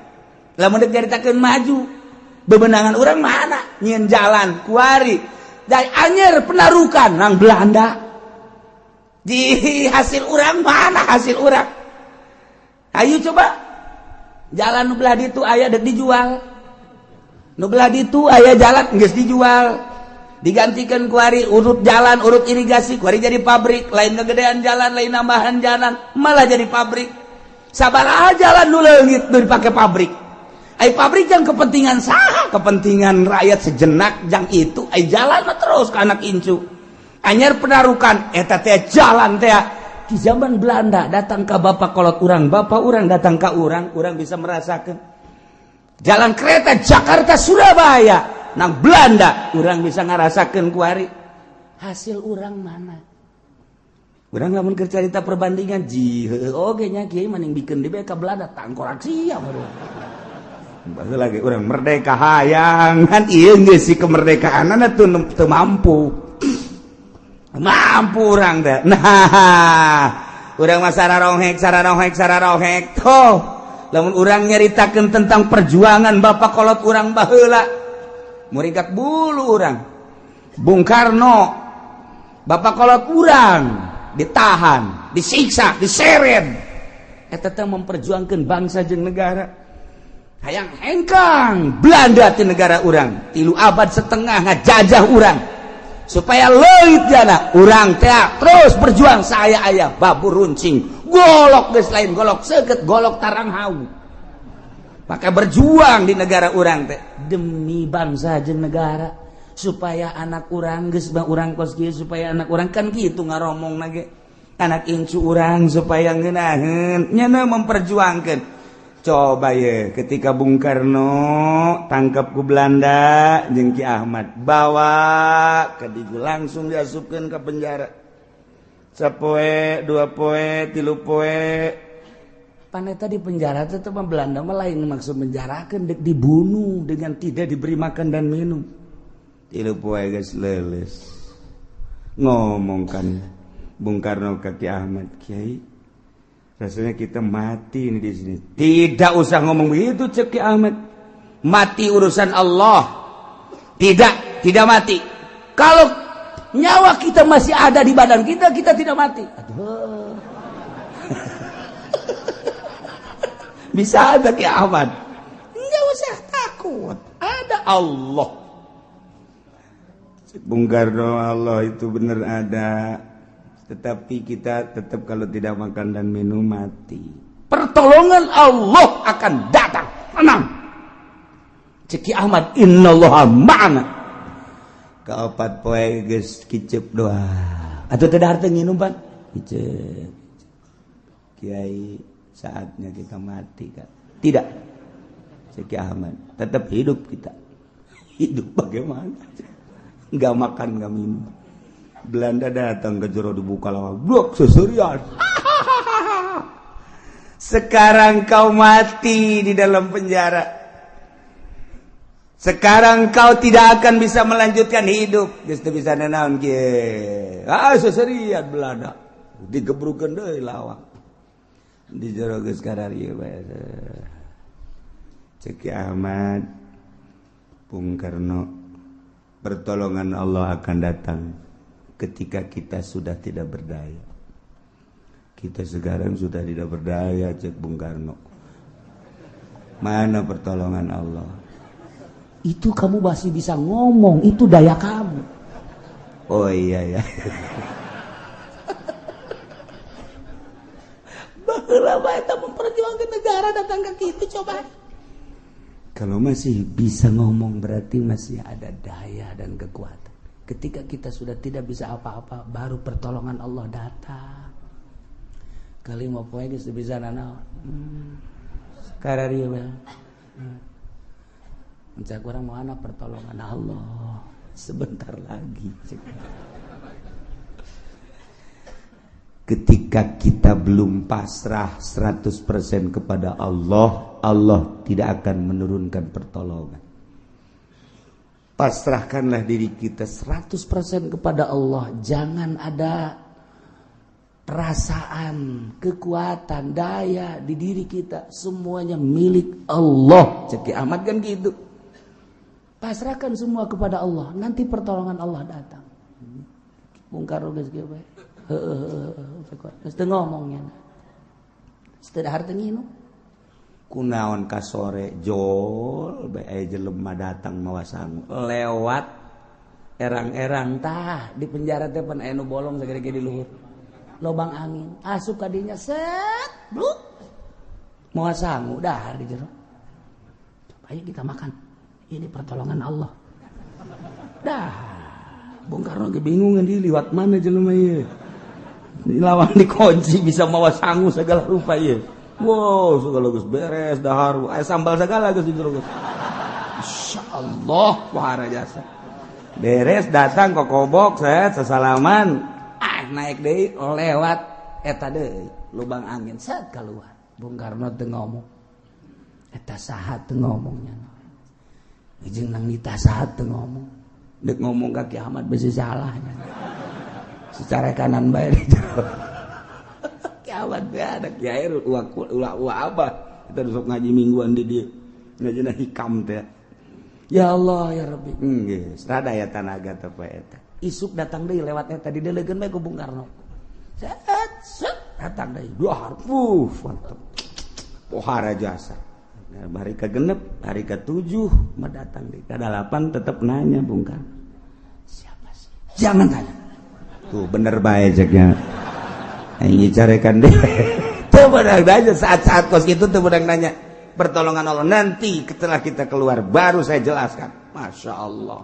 Lamun deuk nyaritakeun maju, bebenangan urang mana? Nyieun jalan kuari. Dari anyer penarukan nang Belanda. Di hasil urang mana hasil urang? Ayo coba. Jalan nu belah ditu aya deuk dijual. Nu belah ditu aya jalan geus dijual. Digantikan kuari urut jalan, urut irigasi, kuari jadi pabrik, lain kegedean jalan, lain nambahan jalan, malah jadi pabrik. Sabaraha jalan nu leungit nu dipake pabrik. Ai pabrik jang kepentingan saha, kepentingan rakyat sejenak jang itu, ai jalan mah terus ke anak incu. Anyar penarukan eta teh jalan teh di zaman Belanda datang ke bapak kolot urang, bapak urang datang ke urang, urang bisa merasakan. Jalan kereta Jakarta Surabaya nang Belanda, urang bisa ngarasakeun kuari. Hasil urang mana? Urang lamun keur carita perbandingan ji heueuh oge nya kiai maning bikeun di ka Belanda tangkorak sia baru. Baheula lagi urang merdeka hayang kan ieu geus si kemerdekaanana tuh teu mampu. Mampu urang teh. Nah, urang mah sararonghek sararonghek sararonghek toh. Lamun urang nyaritakeun tentang perjuangan bapak kolot urang baheula, muringkak bulu urang. Bung Karno, bapak kolot urang ditahan, disiksa, diseret. Eta teh memperjuangkan bangsa jeung negara. Hayang hengkang Belanda ti negara urang, 3,5 abad ngajajah urang. Supaya leuit jana urang teh terus berjuang saya ayah babur runcing, golok geus lain golok seukeut, golok tarang hau. Maka berjuang di negara urang teh demi bangsa jeung negara supaya anak urang geus bah urang kos kieu supaya anak urang kan kitu ngaromong ge anak incu urang supaya ngeunaheun nyana memperjuangkeun. Coba ye ketika Bung Karno tangkap ku Belanda jeung Ki Ahmad bawa ke digu langsung diasupkeun ke penjara. Sapoe, 2 poe, 3 poe. Paneta di penjara teh mah Belanda mah lain maksud menjarakeun dek dibunuh dengan tidak diberi makan dan minum. 3 poe geus leuleus. Ngomong kan Bung Karno ke Ki Ahmad, Kiai, rasanya kita mati ini di sini. Tidak usah ngomong begitu cek Ki Ahmad. Mati urusan Allah. Tidak, tidak mati. Kalau nyawa kita masih ada di badan kita, kita tidak mati. Aduh. Bisa ada Ki Ahmad. Enggak usah takut. Ada Allah. Bung Karno, Allah itu benar ada. Tetapi kita tetap kalau tidak makan dan minum mati. Pertolongan Allah akan datang. Tenang. Cek Ki Ahmad, innallaha ma'ana. Kaopat poe geus kicep doa. Atau tidak harta nginum pan? Kicep. Kiai, saatnya kita mati kan? Tidak. Cek Ki Ahmad, tetap hidup kita. Hidup bagaimana? Enggak makan, enggak minum. Belanda datang ke jero dibuka lawang, blok seserian. Sekarang kau mati di dalam penjara. Sekarang kau tidak akan bisa melanjutkan hidup. Geus teu bisa nanaon kieu. Ah, seserian Belanda. Digebrukeun deui lawang. Di jero geus kararieu bae. Cek Ki Ahmad, Bung Karno, pertolongan Allah akan datang ketika kita sudah tidak berdaya. Kita sekarang sudah tidak berdaya, cek Bung Karno. Mana pertolongan Allah? Itu kamu masih bisa ngomong, itu daya kamu. Oh iya ya. Baheula bae eta memperjuangkan negara datang ke kitu coba. Kalau masih bisa ngomong berarti masih ada daya dan kekuatan. Ketika kita sudah tidak bisa apa-apa, baru pertolongan Allah datang. Kali mau poe geus bisa nanaon. Kararieu bae. Mencak orang mana pertolongan Allah sebentar lagi. Ketika kita belum pasrah 100% kepada Allah, Allah tidak akan menurunkan pertolongan. Pasrahkanlah diri kita 100% kepada Allah. Jangan ada perasaan, kekuatan, daya di diri kita. Semuanya milik Allah. Cek Ahmad kan gitu. Pasrahkan semua kepada Allah, nanti pertolongan Allah datang. Bung Karno geus kieu bae. Heeh geus teu ngomongnya. Geus teu dahar teu nginum. Kunaon ka sore jol bae aya jelema datang mawa sangu lewat erang-erang tah di penjara teh pan aya nu bolong sagede-gede di luhur. Lobang angin, asup ka dinya set, bluk. Mawa sangu dahar di jero. Coba ayo kita makan. Ini pertolongan Allah. Dah, Bung Karno kebingungan di liwat mana jelema ieu. Lawan dikunci bisa mawa sangu segala rupa ieu. Wow, segala geus beres dahar, aya sambal segala geus di jero geus. Insyaallah wahara jasa. Beres datang kokobok set sesalaman. Ah, naik deui lewat eta deui lubang angin set keluar. Bung Karno teu ngomong. Eta saha teu ngomongnya. Jeung nang nita saha teu ngomong. Dek ngomong ka Ki Ahmad besi salahnya. Secara kanan bae. Ki Ahmad bae ada kiai ulah ulah abah. Kita besok ngaji mingguan di dieu. Ngajina hikam teh. Ya Allah ya Rabbi. Geus rada ya tanaga teh poe eta. Isuk datang deui lewat eta didelegeun bae ku Bung Karno. Set set datang deui. Dua mantep. Pohara jasa. Nah, hari ke-6, hari ke-7 mah datang deui. Ke-8 tetep nanya Bung Karno. Siapa sih? Jangan tanya. Tuh bener bae ceknya. Aing carekan deh. Teu beunang nanya saat-saat kos kitu teu beunang nanya. Pertolongan Allah nanti setelah kita keluar baru saya jelaskan. Masya Allah.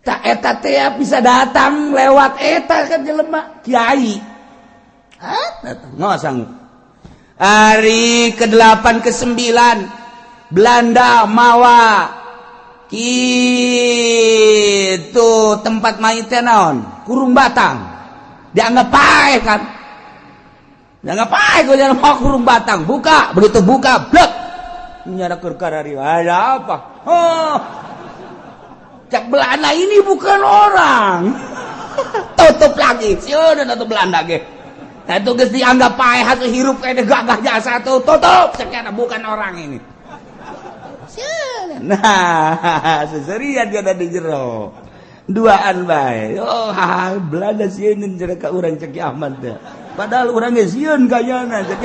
Tak eta teh bisa datang lewat eta kan jelema kiai. Hah? Datang nggak sanggup. Hari ke-8 ke-9 Belanda mawa itu tempat mayitnya naon kurung batang dianggap paeh kan, dianggap paeh gue jangan mau kurung batang buka, begitu buka blek nyara kerkarari ada apa? Oh, cak Belanda ini bukan orang. Tutup lagi, siapa tutup Belanda ge? Nah, itu geus dianggap paeh hasil hirup kayak gagah jasa tuh tutup sekian bukan orang ini. Nah, seserian dia ada di jero. Duaan bae. Oh, ha, Belanda sieun jero ka urang cek Ahmad teh. Padahal urang ge sieun kayana cek.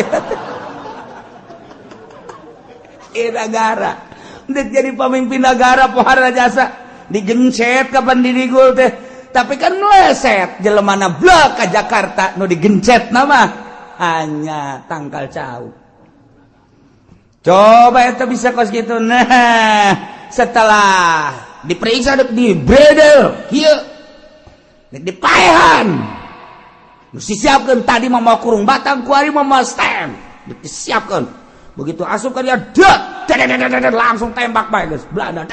Negara. Dek jadi pemimpin negara pohara jasa digencet kapan dirigul teh. Tapi kan meleset jelemana blek ka Jakarta nu digencet nama hanya tangkal cau. Coba itu bisa kos gitu. Nah, setelah diperiksa di bredel kieu dipaehan. Nu disiapkeun tadi mah mau kurung batang kuari mah mau stand. Disiapkeun. Begitu asup ka dia dek langsung tembak bae geus. Belanda.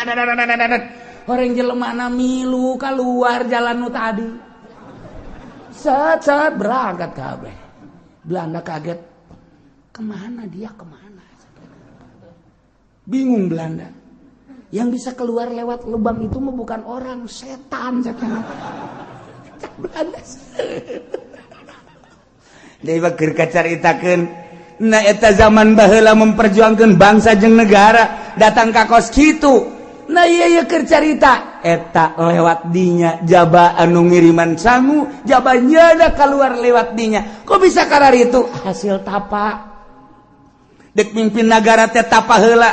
Orang jelemana milu keluar jalan nu tadi. Set set berangkat kabeh. Belanda kaget. Kemana dia, kemana? Bingung Belanda. Yang bisa keluar lewat lubang itu mah bukan orang, setan. Cak Belanda. Deui keur kacaritakeun. Nah eta zaman baheula memperjuangkan bangsa jeung negara datang ka kos kitu. Nah iya iya keur carita eta lewat dinya jaba anu ngiriman sangu jaba nyana keluar lewat dinya. Kok bisa karar itu? Hasil tapa. Dek mimpin negara teh tapa heula.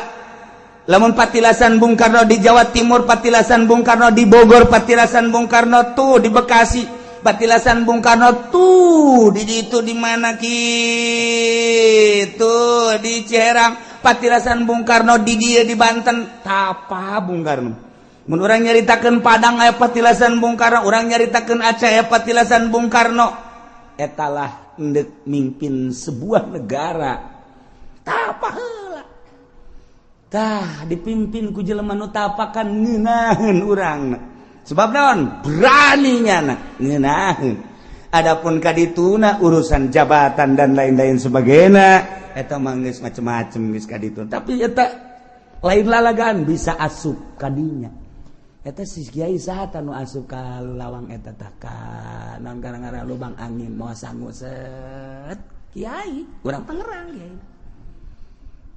Lamun patilasan Bung Karno di Jawa Timur, patilasan Bung Karno di Bogor, patilasan Bung Karno tuh di Bekasi, patilasan Bung Karno tuh di itu di mana gitu di Ciherang, patilasan Bung Karno di dia di Banten, tapa Bung Karno. Mun urang nyaritakeun Padang aya patilasan Bung Karno, urang nyaritakeun Aceh aya patilasan Bung Karno. Etalah endek mimpin sebuah negara. Tapa heula. Tah dipimpin ku jelema nu tapakan ngeunaheun urang. Sebab naon? Berani nyana ngeunaheun. Adapun kadituna urusan jabatan dan lain-lain sebagainya eta mah geus macem-macem geus kaditu. Tapi eta lain lalagaan bisa asup kadinya. Eta si kiai saha nu asup ka lawang eta tah ka naon gara-gara lubang angin moal sangu set. Kiai urang Tangerang kiai.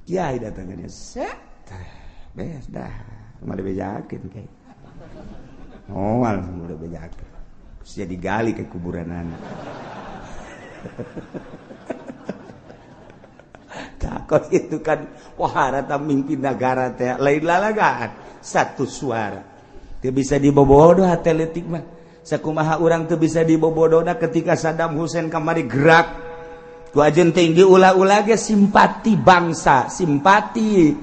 Kiai datang ka dia set. Beres dah, mah dibejakeun kiai. Moal udah bejakeun. Terus jadi gali ke kuburan anak. Takut itu kan wahara mimpin negara teh lain lalagaan satu suara. Teu bisa dibobodo hate leutik mah. Sakumaha urang teu bisa dibobodona ketika Saddam Hussein kamari gerak. Ku ajeun tinggi ulah-ulah ge simpati bangsa, simpati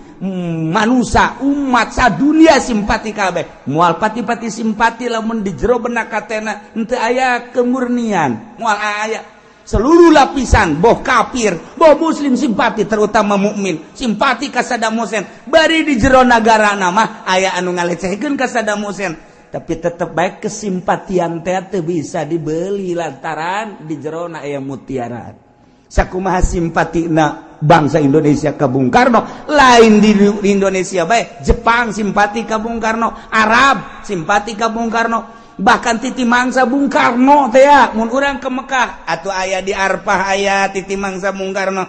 manusia, umat sadunia simpati kabeh. Moal pati-pati simpati lamun di jero benak hatena henteu aya kemurnian, moal aya. Seluruh lapisan, boh kafir, boh muslim simpati, terutama mukmin, simpati ka Saddam Hussein. Bari di jero nagara mah aya anu ngalecehkeun ka Saddam Hussein, tapi tetep baik kesimpatian teh teu bisa dibeli lantaran di jero na aya mutiara. Sakumaha simpatina bangsa Indonesia ka Bung Karno, lain di Indonesia bae, Jepang simpati ka Bung Karno, Arab simpati ka Bung Karno, bahkan titi mangsa Bung Karno teh ya, mun urang ke Mekah atuh aya di Arfah aya titi mangsa Bung Karno,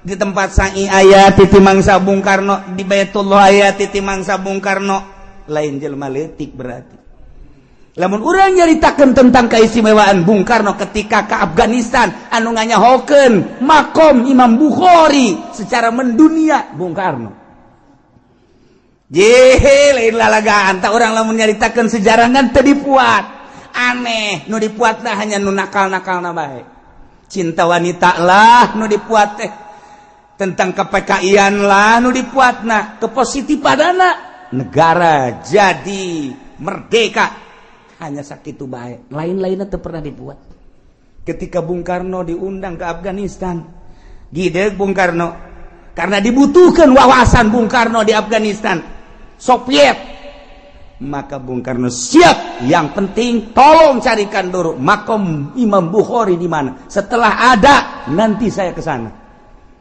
di tempat sa'i aya titi mangsa Bung Karno, di Baitullah aya titi mangsa Bung Karno, lain jelema leutik berarti. Lamun urang nyaritakeun tentang keistimewaan Bung Karno ketika ke Afghanistan anu nganyahokeun makom Imam Bukhari secara mendunia Bung Karno. Jehe lain lalagaan tak urang lamun nyaritakeun sejarah kan teu dipuat. Aneh nu dipuatna hanya nu nakal-nakalna bae. Cinta wanita lah nu dipuat teh. Tentang ke-PKI-an lah nu dipuatna, kepositifanana negara jadi merdeka. Hanya sakitu bae, lain-lainnya teu pernah dibuat. Ketika Bung Karno diundang ke Afghanistan, gideg Bung Karno karena dibutuhkan wawasan Bung Karno di Afghanistan, Soviet, maka Bung Karno siap. Yang penting tolong carikan dulu makom Imam Bukhari di mana. Setelah ada nanti saya ke sana.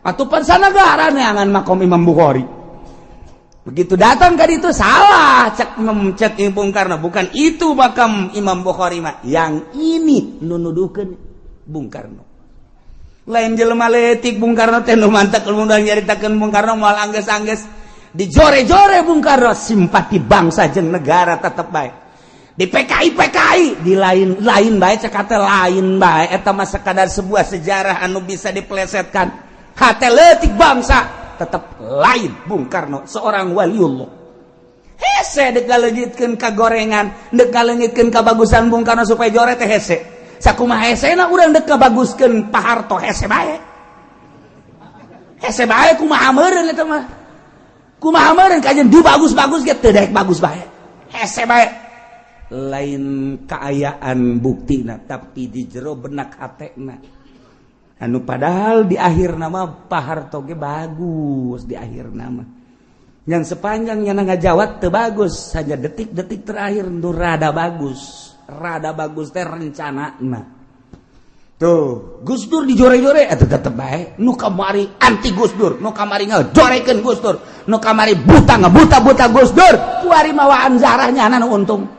Atau pansanagara neangan makom Imam Bukhari. Begitu datang kan itu salah cek cek Bung Karno, bukan itu makam Imam Bukhari mah, yang ini nunuduhkeun Bung Karno. Lain jelema leutik Bung Karno teh nu mantak mun nyaritakeun Bung Karno moal anggeus-anggeus dijore-jore Bung Karno simpati bangsa jeung negara tetep bae. Di PKI PKI di lain-lain bae cek kata lain bae eta mah sekadar sebuah sejarah anu bisa dipelesetkan. Hate leutik bangsa tetap lain Bung Karno seorang waliullah. Hese dek ngaleungitkeun ka gorengan, dek ngaleungitkeun ka bagusan Bung Karno supaya jore teh hese. Sakumaha hesena urang dek ngabaguskeun Pak Harto hese bae. Hese bae kumaha meureun eta mah. Kumaha meureun kajeun dibagus-bagus ge teu daek bagus bae. Hese bae. Lain kaayaan buktina tapi di jero benak hatena. Anu padahal di akhir nama Pak Harto ge bagus di akhir nama. Yang sepanjang nyana ngajawat teu bagus, hanya detik-detik terakhir nu rada bagus. Rada bagus teh rencanana. Tuh, Gus Dur dijore-jore atuh tetep bae. Nu kamari anti Gus Dur, nu kamari ngajorekeun Gus Dur, nu kamari buta ngabuta-buta Gus Dur, kuari mawaan zarah nyana nu untung.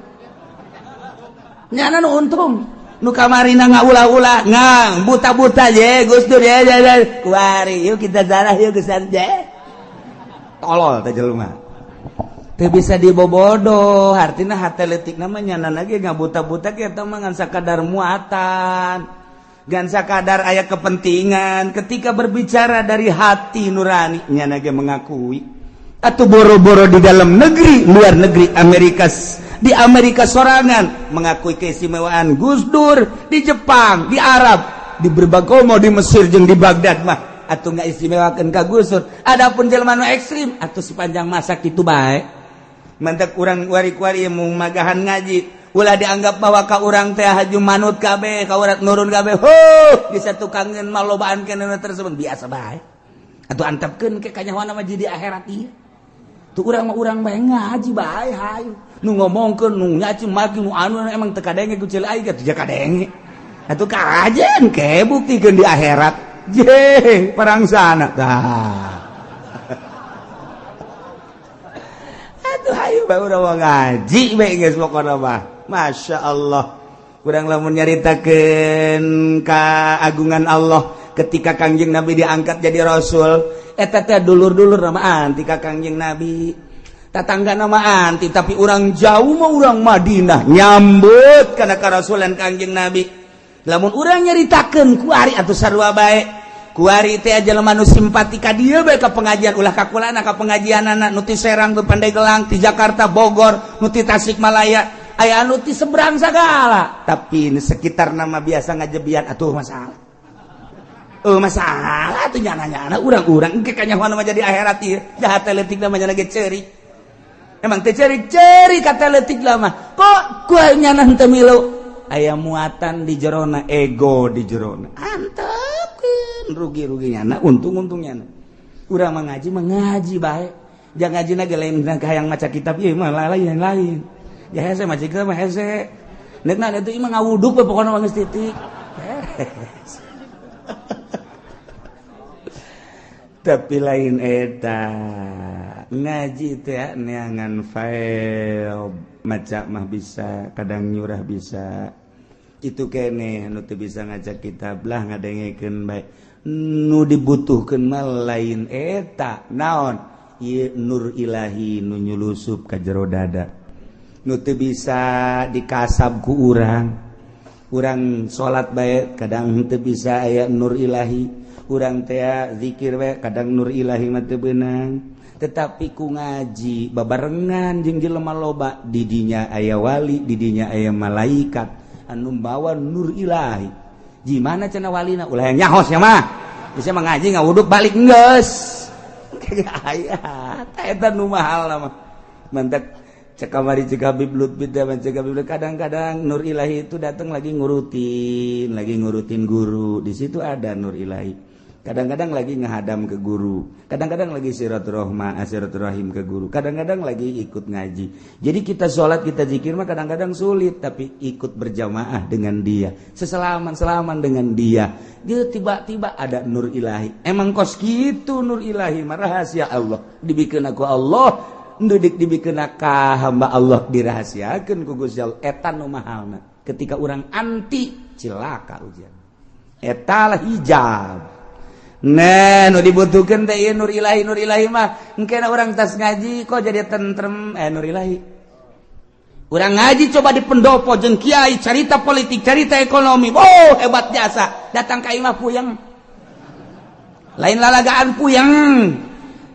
Nyana nu untung. Nu kamari na ngaulah-ulah, ngang buta-buta je Gus Dur ya ya kuari yuk kita zarah yuk geus je. Tolol teh jelema. Teu bisa dibobodo, artina hate leutik mah nyana lagi ngabuta-buta kieu mah ngan sakadar muatan. Gan sakadar aya kepentingan ketika berbicara dari hati nurani nyana ge mengakui atau boro-boro di dalam negeri luar negeri Amerika di Amerika sorangan mengakui keistimewaan Gus Dur di Jepang di Arab di berbagai mau di Mesir jeung di Baghdad mah atau nggak istimewakan ka Gus Dur. Adapun jelema nu ekstrim atau sepanjang masa kitu bae mantak urang wari-wari mung magahan ngaji ulah dianggap bahwa ka urang teh haju manut kabeh ka urang nurun kabeh huh bisa tukangeun malobaan keneh tersebut biasa bae atuh antepkeun ke kanyahoana mah jadi akhirat ieu tuh urang mah urang bae ngaji bae hayu nu ngomongkeun nu nyaci maki nu anu emang teu kadenge ku ceul aing teh kadenge atuh kajen ke buktikeun di akhirat je perang sana tah atuh hayu bae urang mah ngaji bae geus pokona mah. Masya Allah kurang lamun nyaritakeun keagungan Allah ketika Kangjeng Nabi diangkat jadi rasul eta teh dulur-dulur nama anti ka Kangjeng Nabi tatangga nama anti tapi urang jauh mah urang Madinah nyambut kana karasulan Kangjeng Nabi lamun urang nyaritakeun kuari atuh sarua bae kuari teh jelema nu simpati ka dieu bae ka pengajian ulah ka kulana ka pengajianana nu ti Serang nu Pandeglang ti Jakarta Bogor nu ti Tasikmalaya aya anu ti seberang segala tapi ini sekitar nama biasa ngajebian atuh masalah masalah atuh nyana-nyana urang-urang engke kanyahoan mah jadi akhirat ieu jahat leutik mah nyana ge ceurik emang teh ceurik-ceurik kata leutik mah kok kuah nyana henteu milu aya muatan di jerona ego di jerona antepkeun rugi-rugi nyana untung-untung nyana urang mah ngaji mah ngaji bae jangan ngajina ge lain hayang maca kitab ieu mah lain-lain ya hese maca kitab mah hese neukna itu imah ngawuduk we pokona mah geus titik. Tapi lain eta ngaji teh neangan file maca mah bisa kadang nyurah bisa itu kene nu teu bisa ngajak kitab lah ngadengekeun bae nu dibutuhkeun mah lain eta naon ieu nur ilahi nu nyulusup ka jero dada nu teu bisa dikasab ku urang urang salat bae kadang teu bisa aya nur ilahi urang teh zikir bae kadang nur ilahi mah teu beunang tetapi ku ngaji babarengan jeung jelema loba di dinya aya wali di dinya aya malaikat anu bawa nur ilahi gimana cenah walina ulah yang nyahos ya mah bisa mengaji ngawuduk balik geus aya eta nu mahal mah mantak cek kamari cek Habib Lutfi cek Habib kadang-kadang nur ilahi itu datang lagi ngurutin guru di situ ada nur ilahi kadang-kadang lagi ngehadam ke guru kadang-kadang lagi silaturahim ke guru kadang-kadang lagi ikut ngaji jadi kita sholat kita zikir mah kadang-kadang sulit tapi ikut berjamaah dengan dia seselaman-selaman dengan dia dia tiba-tiba ada nur ilahi emang kos gitu nur ilahi mah rahasia Allah dibikin aku Allah ndudik dibikin ka hamba Allah dirahasiakeun ku Gusti Allah eta nu mahalna ketika urang anti cilaka ujian eta lah hijab nah nu dibutuhkeun teh ieu nur ilahi mah engkena urang tas ngaji kok jadi tentrem nur ilahi urang ngaji coba di pendopo jeung kiai carita politik carita ekonomi oh hebat jasa datang ka imah puyeng lain lalagaan puyeng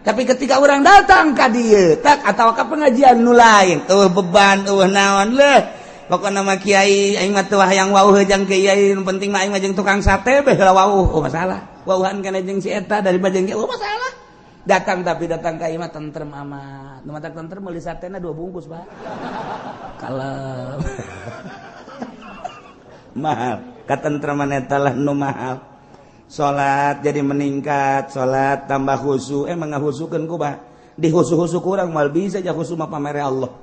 tapi ketika orang datang ka dieu tak atau ka pengajian nu lain eueuh beban eueuh naon leuh pokona mah kiai aing mah teu hayang wauh jeung kiai nu penting mah aing mah jeung tukang sate beh heula wauh oh masalah wauhan kana jeung si eta dari jeung oh masalah datang tapi datang ka imah tentrem amat nu matak tentrem meuli satena 2 bungkus Pak kalem mahal katentreman eta lah nu mahal salat jadi meningkat salat tambah khusyuk emang ngahusukeun ku bah dihusu-husu kurang mal bisa aja khusyuk mah pamere Allah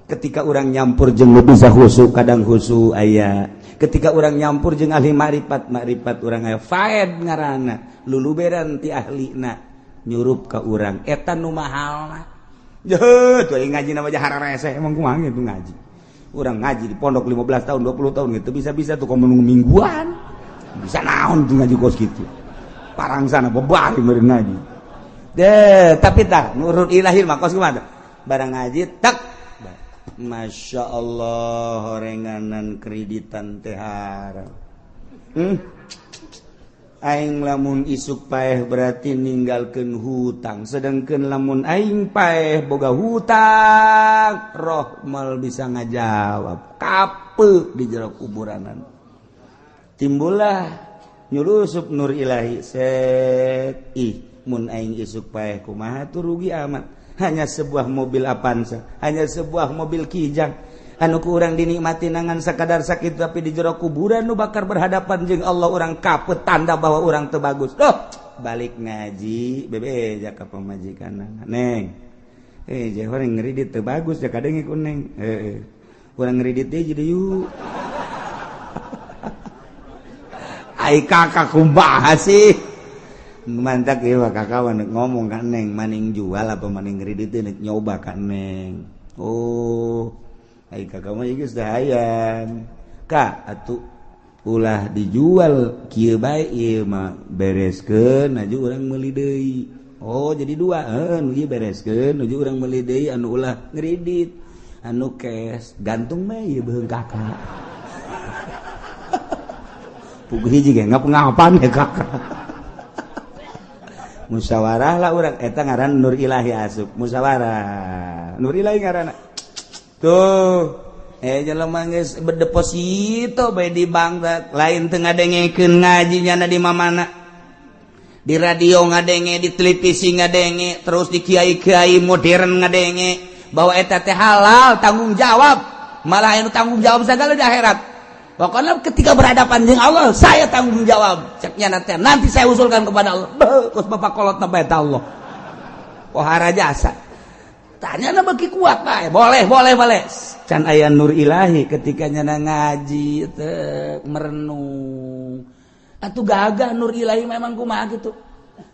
Ketika orang nyampur jeung nu bisa khusyuk, kadang khusyuk aya. Ketika orang nyampur jeung ahli makrifat, makrifat urang aya. Faed ngaranna, luluberan ti ahlina nyurup ka urang, eta nu mahalna. Jeuh, tuh ngaji nama hararese emang kumaha gitu ngaji. Urang ngaji di pondok 15 tahun, 20 tahun gitu bisa-bisa tuh komo mingguan. Bisa naon tuh ngaji kos gitu. Parangsana bebari meureun ngaji. Deh, tapi tah nurut ilahi mah kos kumaha? Barang ngaji tak, Masya Allah, horenganan kreditan teh haram. Aing lamun isuk paeh berarti ninggalkeun hutang, sedangkan lamun aing paeh boga hutang, roh mal bisa ngajawab kape di jero kuburanan. Timbullah nyulusup nur ilahi set, ih mun aing isuk paeh kumaha tuh rugi amat. Hanya sebuah mobil Avanza, hanya sebuah mobil Kijang anu ku urang dinikmati nangan sakadar sakit, tapi di jero kuburan nu bakar berhadapan jeung Allah urang kapet, tanda bahwa urang teu bagus. Duh, balik ngaji bebe ka pamajikan, neng, eh jeh urang ngridit teu bagus ya kadang ku neng, heeh urang ngridit deui jadi yuk. Ai kakak kumaha sih? Mantak ieu kakak ngomong ka neng, maning jual apa maning ngridit nek nyoba ka neng. Oh, ai kakak mah geus hayang. Ka atuh ulah dijual kieu bae ieu mah bereskeun aju urang meuli deui. Oh, jadi dua, heuh nu ieu bereskeun nuju urang meuli deui anu ulah ngridit. Anu cash gantung mah ieu beuheung kakak. Puguh hiji ge ngapa-ngapan ya kakak. Musyawarah lah urang eta ngaran nur ilahi asup musyawarah nur ilahi ngaranna tuh jelema geus berdeposito bae di bank lain teu ngadengekeun ngaji nyana di mamana, di radio ngadenge, di televisi ngadenge, terus di kiai-kiai modern ngadenge bahwa eta teh halal tanggung jawab, malah anu tanggung jawab segala di akhirat. Pokoknya ketika berhadapan dengan Allah, saya tanggung jawab. Ceknya nanti saya usulkan kepada Allah. Beuh, kos bapak kolot na bae Allah. Pohara jasa. Tanya na beki kuat bae. Boleh, boleh, boleh. Can aya nur ilahi ketika nyana ngaji teh merenung. Atuh gagah nur ilahi memang kumaha gitu.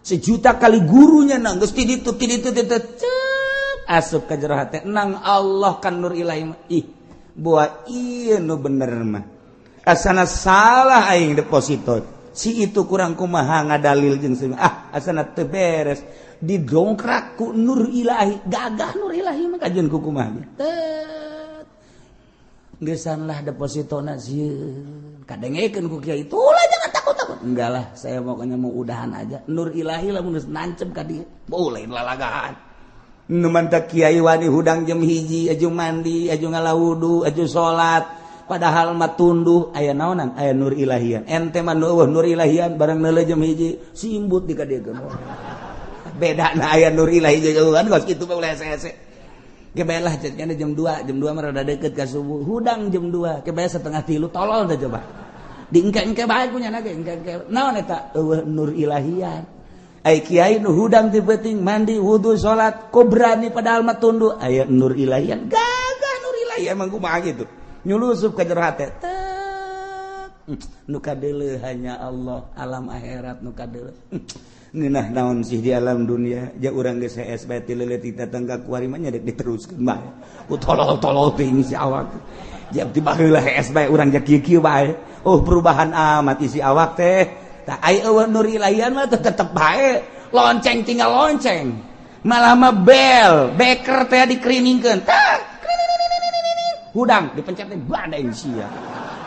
Sejuta kali gurunya nang geus ti ditu ti ditu ti cep asup ka jero hate nang Allah kan nur ilahi. Ih, buah ieu nu bener mah. Asana salah aing deposito si itu kurang kumaha ngadalil jeung ah asana teu beres didongkrak ku nur ilahi gagah nur ilahi mah kajeun ku kumaha tet geusanlah depositona sieun kadengekeun ku kiai ulah jangan takut-takut enggak lah saya pokoknya mau udahan aja nur ilahi lamun geus nancep ka dieu boleh lalagahan nu mantak kiai wani hudang jam 1 aju mandi aju ngalawudu aju salat padahal mah tunduh aya naonan aya nur ilahian ente mah eueuh nur ilahian barang neuleuh jam 1 simbut di ka dieu beda na aya nur ilahi jauhan kos kitu mah ulah hese-hese ge bae lah cenah jam 2 jam 2 mah rada deukeut ka subuh hudang jam 2 ge bae 2:30 tolol teh coba diengke-engke bae ku nyana ge engke-engke naon eta eueuh nur ilahian ai kiai nu hudang ti peuting mandi wudu salat ko berani padahal mah tunduh aya nur ilahian gagah nur ilahi emang kumaha kitu nyulusup ka jero hate nu kadeuleuh hanya Allah alam akhirat nu kadeuleuh ngeunah naon sih di alam dunia ja urang geus hees bae ti leuleut tetangga kuari mah nya dek diteruskeun bae ku tolol-tolol teuing si awak ja ti baheula hees bae urang ja kieu-kieu bae oh perubahan amat isi awak teh tah ai eueuh nur ilahian mah tetep bae lonceng tinggal lonceng malah mah bel beker teh dikriningkeun tah hudang dipencet teh badai sia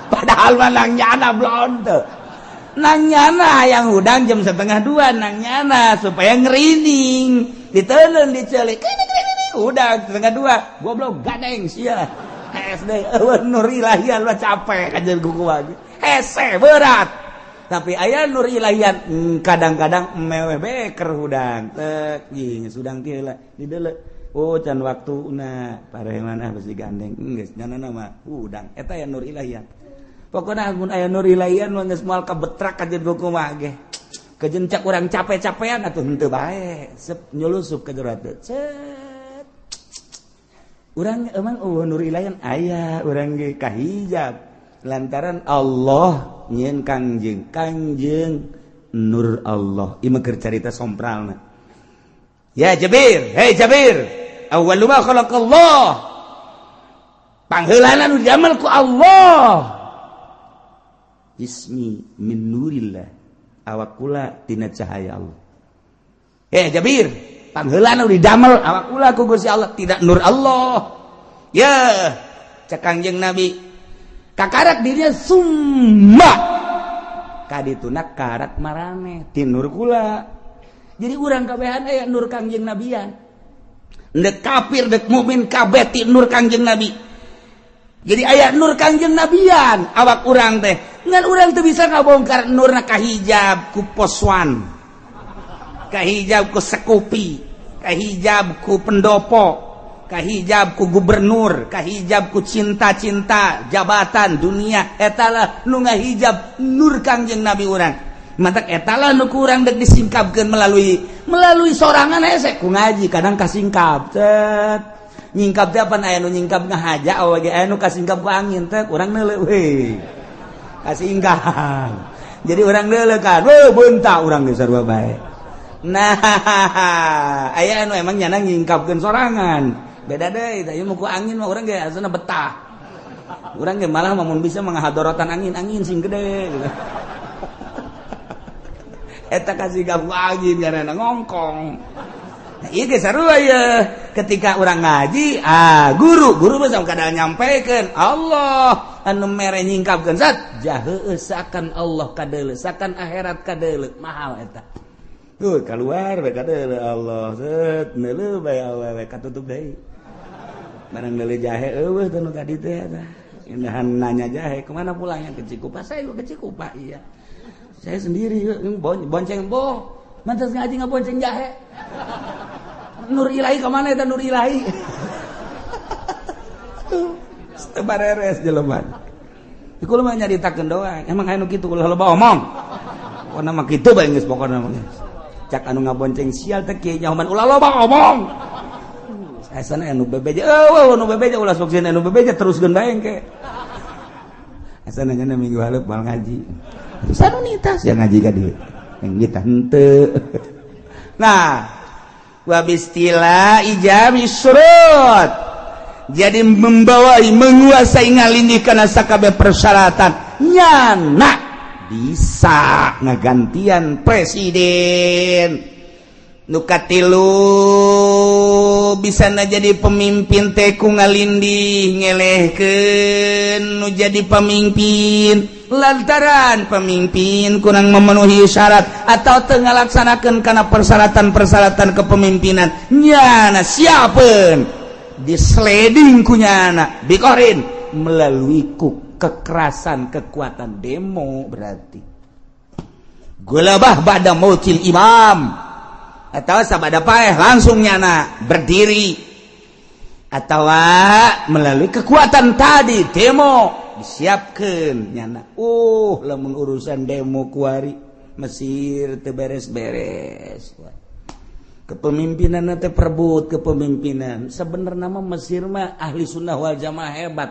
padahal mah nang nyana blonte nang nyana yang hudang jam 1:30 nang nyana supaya ngerining diteuleun dicelik hudang 1:30 goblok gadeng sia hese eueuh nur ilahian mah capek kajeun kuku hese berat tapi aya nur ilahian kadang-kadang meweh beker hudang tek geus hudang ti heula dideuleu oh can waktuna pareman ah geus digandeng geus nyanana mah hudang eta aya nur ilahian pokona amun aya nur ilahian mah geus moal kabetrak kajeun kumaha ge kajeun cak urang cape-capean atuh henteu bae sep nyulusup ka jero hate cet Urang emang eueuh nur ilahi aya urang ge kahijab lantaran Allah nyieun Kangjeng, Kangjeng nur Allah. Ieu mah keur carita sompralna. Ya Jabir, hei Jabir, awwalu ma khalaqallah. Pangheulana nu diamel ku Allah. Ismi min nurillah. Awak kula tina cahaya Allah. Hei Jabir, pangheulana nu didamel awak kula ku Gusti Allah tidak nur Allah. Ya, cek Kangjeng Nabi. Kakarak dirinya summa. Kadituna karak marane ti nur kula. Jadi urang kabehan aya nur Kangjeng Nabian. Dek kafir dek mukmin kabeh ti nur Kangjeng Nabi. Jadi aya nur Kangjeng Nabian awak urang teh. Ngan urang teu bisa ngabongkar nurna kahijab ku poswan. Kahijab ku sekupi, kahijab ku pendopo, kahijab ku gubernur, kahijab ku cinta-cinta jabatan dunia. Etalah nu ngahijab nur Kangjeng Nabi urang. Matak etalah nu kurang dek disingkapkeun melalui sorangan hese ku ngaji kadang kasingkap cet nyingkap teh apa aya nu nyingkap ngahaja awak ge aya nu kasingkap ku angin teh urang neuleuh we kasingkap jadi urang neuleuh kan we beunta urang geus sarua bae. Nah aya anu emang nyana nyingkapkeun sorangan beda deui tah ieu mah ku angin mah urang ge asana betah urang ge malah mun bisa menghadorotan angin-angin sing gede gitu. Eta kasih gabu angin karena ngongkong. Nah, iya ge sarua ye. Ketika urang ngaji, guru guru mah kadang nyampekeun Allah anu mere nyingkapkeun zat jaheus sakan Allah kadeuleu sakan akhirat kadeuleu mahal eta. Tuh keluar we kadeuleu Allah set neuleuh bae awewe katutup deui. Barang neuleuh jahe eueuh teh nu tadi teh eta. Indahan nanya jahe kemana pulangnya ke Cikupa? Saya ke Cikupa iya. Saya sendiri bonceng boh mantas ngaji ngabonceng jahe. Nur ilahi kemana eta nur ilahi? Teu bareres jelema. Iku mah nyaritakeun doang. Emang aya nu kitu ulah loba omong. Pokona mah kitu bae geus pokona mah. Cak anu ngabonceng sial teh kieu nyahoman ulah loba omong. Asana anu bebeja eueuh anu bebeja ulah sok sieun anu bebeja teruskeun bae engke. Asana nya minggu hareup moal ngaji. Sanunitas yang ngaji ka dieu. Yang kita henteu. Nah, wabistila ijab syurut. Jadi membawai menguasai ngalindih kana sakabeh persyaratan nyana bisa ngagantian presiden. Nu katilu bisa na jadi pemimpin teh ku ngalindih ngelehkeun nu jadi pemimpin lantaran pemimpin kurang memenuhi syarat atau teu ngalaksanakeun kana persyaratan-persyaratan kepemimpinan nyana siapeun disleding ku nyana bikorin melalui ku kekerasan kekuatan demo berarti gulabah ba'da mautil imam atau sabada paeh langsung nyana berdiri atau melalui kekuatan tadi demo disiapkan nyana lamun urusan demo kuari Mesir teu beres-beres kepemimpinan teh perebut kepemimpinan. Sebenarnya mah Mesir mah ahli sunnah wal jamaah hebat,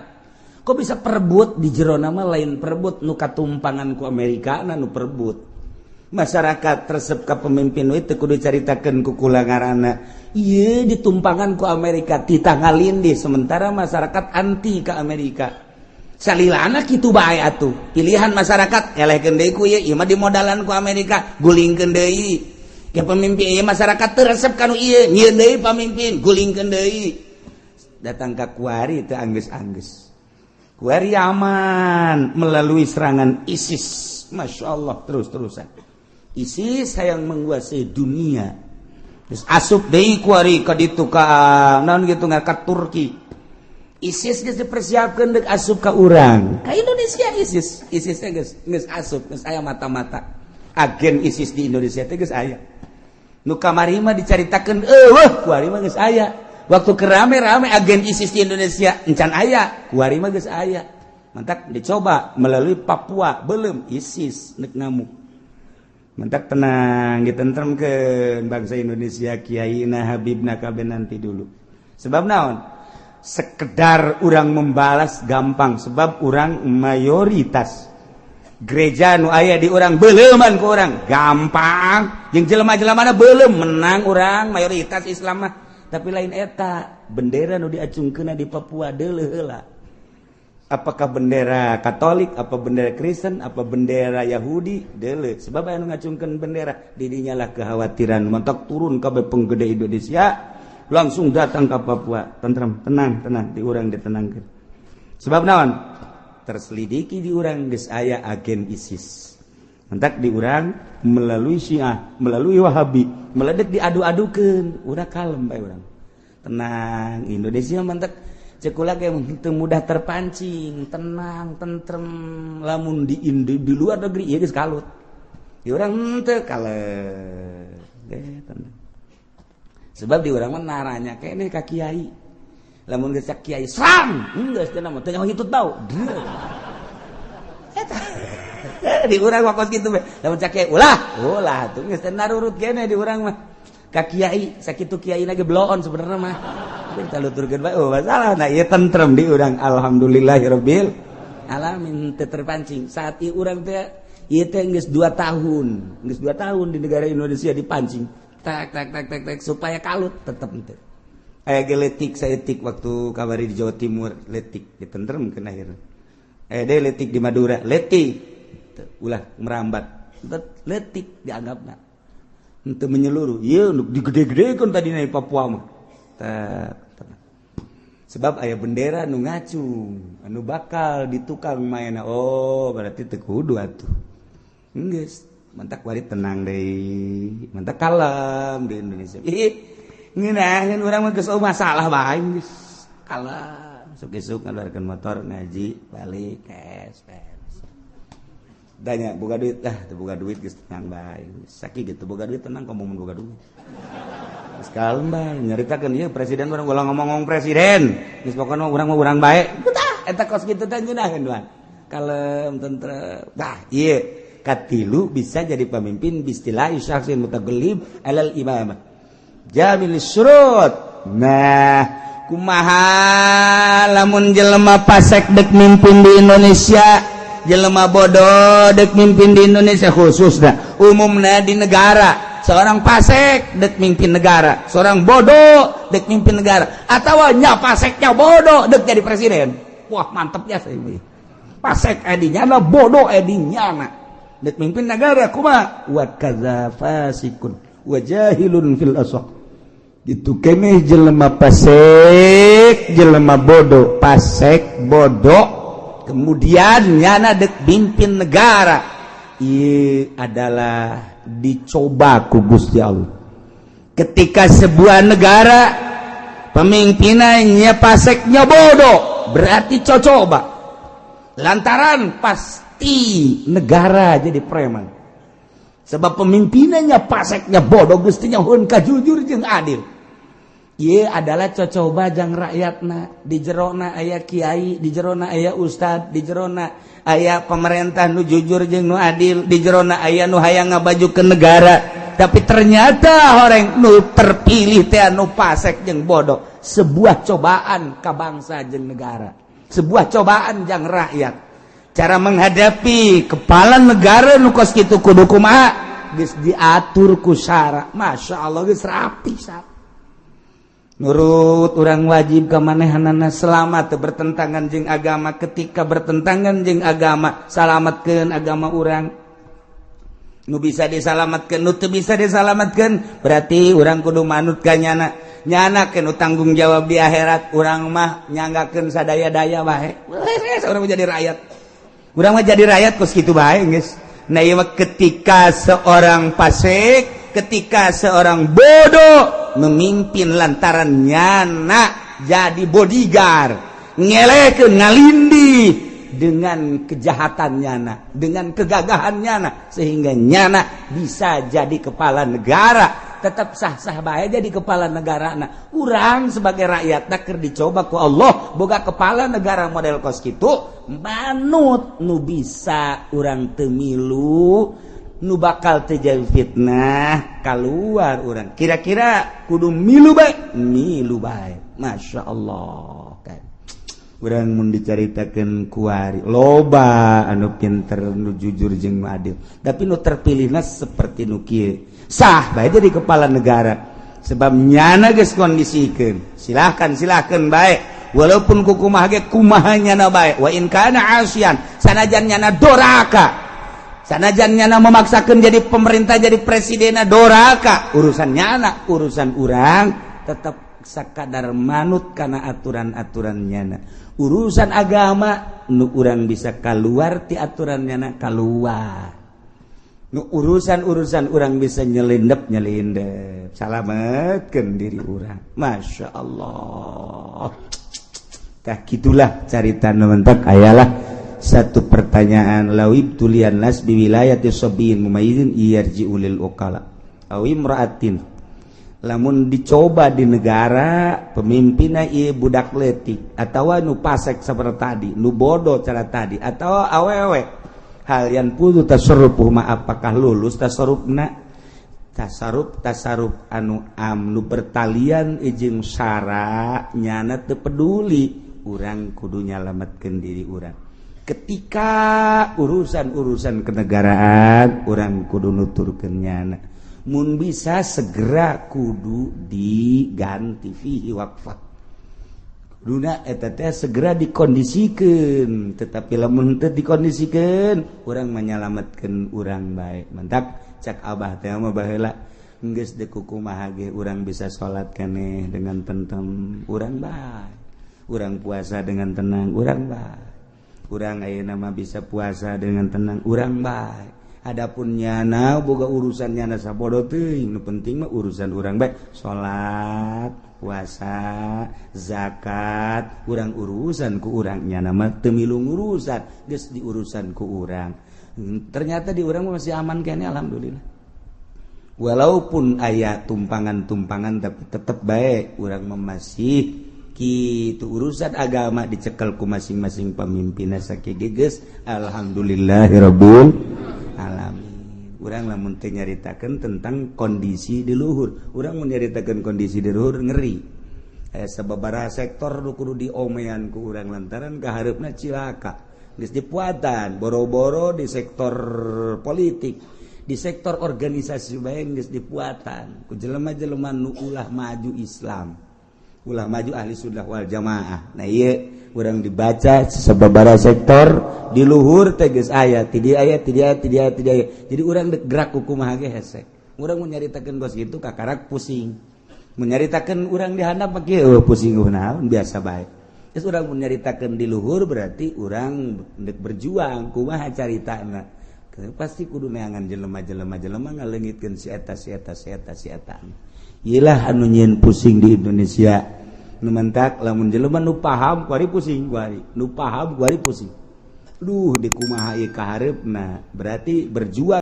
kok bisa perebut di jero nama lain perebut nu katumpangan ku Amerika nu perebut masyarakat resep ka pemimpin itu kudu caritakeun ku kula ngaranna ieu ditumpangan ku Amerika titah ngalindih sementara masyarakat anti ka Amerika. Salilana kitu bae atuh pilihan masyarakat elehkeun deui ku ieu, ieu mah dimodalan ku Amerika gulingkeun deui ya pemimpin ieu masyarakat teu resep ka nu ieu nyieun deui pamimpin gulingkeun deui datang ka kuari teu anggeus-anggeus kuari aman melalui serangan ISIS. Masya Allah terus-terusan ISIS yang menguasai dunia terus asup deui kuari ka ditu ka naon gitu ka Turki. ISIS geus dipersiapkeun deuk asup ka urang ka Indonesia. ISIS ISIS teh geus geus asup geus aya mata-mata agen ISIS di Indonesia teh geus aya nu kamari mah dicaritakeun eueuh kuari mah geus aya waktu kerame-rame agen ISIS di Indonesia encan aya kuari mah geus aya mantak dicoba melalui Papua belum ISIS nek ngamuk mantak tenang ditentremkeun bangsa Indonesia kiai na habibna kabeh nanti dulu sebab naon. Sekedar urang membalas gampang, sebab urang mayoritas. Gereja nu aya di urang beleuman ku urang gampang, jeung jelema-jelema belum menang, urang mayoritas Islam mah. Tapi lain eta bendera nu diacungkeun di Papua, deuleuh heula, apakah bendera Katolik, apa bendera Kristen, apa bendera Yahudi, deuleuh. Sebab anu ngacungkeun bendera, didinya lah kekhawatiran. Mantak turun kabeh penggede Indonesia, langsung datang ke Papua. Tentrem, tenang, tenang, di urang ditenangkan. Sebab naon? Terselidiki di urang geus aya agen ISIS. Mantak di urang melalui Syiah, melalui Wahabi, meledek, diadu-adukeun. Udah kalem bae urang, tenang Indonesia. Mantak cek kula ge mudah terpancing, tenang, tentrem. Lamun di luar negeri ieu geus kalut, di urang henteu, kalem tenang. Sebab di urang mah naranya keneh ka kiai. Lamun geus kiai serang, geus teh mah teu nyaho hitut bau. Eta di urang mah kos kitu we. Lamun cak kiai ulah, ulah tuh geus teh narurut keneh di urang mah ka kiai. Sakitu kiai ge bloon sebenarnya mah. Kita luturkeun bae, oh masalah. Nah, ieu tentrem di urang, alhamdulillahirabbil alamin, teu terpancing. Saat ieu urang teh ieu teh geus 2 tahun, geus 2 tahun di negara Indonesia dipancing. Tak tak tak tak tak supaya kalut, tetep henteu. Aya ge letik saeutik waktu kabari di Jawa Timur, letik ditentremkeun akhirna. Aya deui letik di Madura, letik ulah merambat. Letik dianggapna. Henteu menyeluruh. Ieu nu digede-gedekeun tadi di Papua mah. Sebab aya bendera nu ngacung, anu bakal ditukang mainna. Oh, berarti teu kudu atuh. Geus, mantak wari tenang deui, mantak kalem di Indonesia. Ih, ngeunaheun urang mah geus masalah bae geus. Kalem, isuk-isuk ngaluarkeun motor ngaji, balik cash, beres. Tanya, boga duit? Ah, teu boga duit geus tenang bae. Sakieu gitu boga duit tenang, komo mun boga duit. Geus kalem bae, nyaritakeun ieu presiden urang, ulah ngomong-ngomong presiden. Geus pokona urang mah urang bae. Tah, eta kos kitu teh ngeunaheun mah. Kalem, tentrem. Tah, ieu katilu bisa jadi pemimpin bistilahi syakhsin mutagallib alal imamah. Jamil syurut. Nah, kumaha lamun jelema pasek dek mimpin di Indonesia, jelema bodoh dek mimpin di Indonesia khususnya, umumnya di negara, seorang pasek dek mimpin negara, seorang bodoh dek mimpin negara, atau nya paseknya bodoh dek jadi presiden. Wah, mantepnya saya ini. Pasek edinya na, bodoh edinya na, dek mimpin negara kumaha? Wa kadza fasikun wa jahilun fil asaq. Gitu keneh jelema pasek, jelema bodoh, pasek bodoh kemudian nyana dek mimpin negara. Ieu adalah dicoba ku Gusti Allah. Ketika sebuah negara pemimpinannya paseknya bodoh, berarti cocoba, lantaran pasti negara jadi preman. Sebab pemimpinannya paseknya bodoh, gustinya hun jujur jeung adil. Ieu adalah cocoba jang rakyatna. Di jerona aya kiai, di jerona aya ustad, di jerona aya pemerintah nu jujur jeung nu adil, di jerona aya nu hayang ngabaju ke negara, tapi ternyata orang nu terpilih teh anu pasek jeung bodoh. Sebuah cobaan ka bangsa jeung negara, sebuah cobaan jang rakyat. Cara menghadapi kepala negara nu kos kitu kudu kumaha? Geus diatur ku syara, Masya Allah, geus rapi syara. Nurut urang wajib ke manehanana selama teu bertentangan jeung agama. Ketika bertentangan jeung agama, salamatkeun agama urang nu bisa disalamatkeun. Nu teu bisa disalamatkeun, berarti urang kudu manut ka nyana. Nyana nu tanggung jawab di akhirat. Urang mah nyanggakeun sadaya-daya bae. Urang mah jadi rakyat, urang mah jadi rakyat kos kitu bae geus. Nah, ieu ketika seorang fasik, ketika seorang bodoh memimpin, lantaran nyana jadi bodyguard, ngelekeun, ngalindi dengan kejahatan nyana, dengan kegagahan nyana, sehingga nyana bisa jadi kepala negara. Tetap sah-sah bae jadi kepala negara. Nah, urang sebagai rakyat keur dicoba ku Allah boga kepala negara model kos kitu, manut nu bisa. Urang teu milu nu bakal terjadi fitnah keluar. Urang kira-kira kudu milu bae, milu bae. Masya Allah. Urang mun dicaritakeun kuari loba anu pinter, nu jujur jeung nu adil, tapi nu terpilihna seperti nu kieu sah bae jadi kepala negara sebab nyana geus kondisikeun. Silahkan, silahkan bae, walaupun kukumaha ge kumaha nyana bae. Wa in kana asian, sanajan nyana doraka, sanajan nyana memaksakeun jadi pemerintah, jadi presiden doraka, urusan nyana. Urusan urang tetap sakadar manut karena aturan-aturan nyana. Urusan agama nu urang bisa keluar ti aturan nyana, keluar. Nu urusan-urusan urang bisa nyelindep, nyelindep, salametkeun diri urang. Masya Allah. Tah, gitulah carita nu mentak ayalah satu pertanyaan, law ibtuliyan nas biwilayati sabiyin mumayyizin yarji'u lil uqala aw imra'atin. Lamun dicoba di negara pemimpinna ieu budak letik atau nu pasek seperti tadi, nu bodoh cara tadi, atau awewe, hal yanfudzu tasarrufuhuma, apakah lulus tasarrufna? Tasarruf, tasarruf anu am nu bertalian jeung syara nyana teu peduli. Urang kudu nyalametkeun diri urang ketika urusan-urusan kenegaraan. Urang kudu nuturkeun nyana, mun bisa segera kudu diganti. Fihi waqfah. Kuduna eta teh segera dikondisikan, tetapi lamun teu dikondisikan, urang menyelamatkan urang bae. Mentak cak abah teh mah baheula, geus deuk kumaha ge urang bisa salat keneh dengan tentrem, urang bae. Urang puasa dengan tenang, urang bae. Urang ayeuna mah bisa puasa dengan tenang, urang bae. Adapun nyana boga urusan nyana sabodo teuing, nu penting mah urusan urang bae, salat, puasa, zakat, urang urusan ku urang. Nyana mah teu milu urusan, geus diurusan ku urang. Ternyata di urang masih aman kene, alhamdulillah. Walaupun aya tumpangan-tumpangan, tapi tetep bae urang masih kitu. Urusan agama dicekel ku masing-masing pemimpin sakieu geus alhamdulillahirabbil alamin. Urang lamun teu nyaritakeun tentang kondisi di luhur, urang mun nyaritakeun kondisi di luhur ngeri. Aya sababaraha sektor nu kudu diomean ku urang lantaran kahareupna cilaka. Geus dipuatan boro-boro di sektor politik, di sektor organisasi bae geus dipuatan ku jelema-jelema nu ulah maju Islam, ulah maju ahli sunnah wal jamaah. Nah, ieu urang dibaca sababaraha sektor di luhur teh geus aya ti dieu, aya ti dieu, ti dieu, ti dieu. Jadi urang dek gerak ku kumaha ge hese. Urang mun nyaritakeun bos gitu kakarak pusing. Mun nyaritakeun urang di handap mah kieu, pusing naon, biasa bae. Geus urang mun nyaritakeun di luhur berarti urang dek berjuang kumaha caritana, pasti kudu neangan jelema-jelema jelema ngaleungitkeun si eta, si eta, si eta, si eta. Iyalah anu nyieun pusing di Indonesia. Nu mentak lamun jelema nu paham kuari pusing, kuari nu paham kuari pusing. Duh, di kumaha ieu kahareupna, berarti berjuang.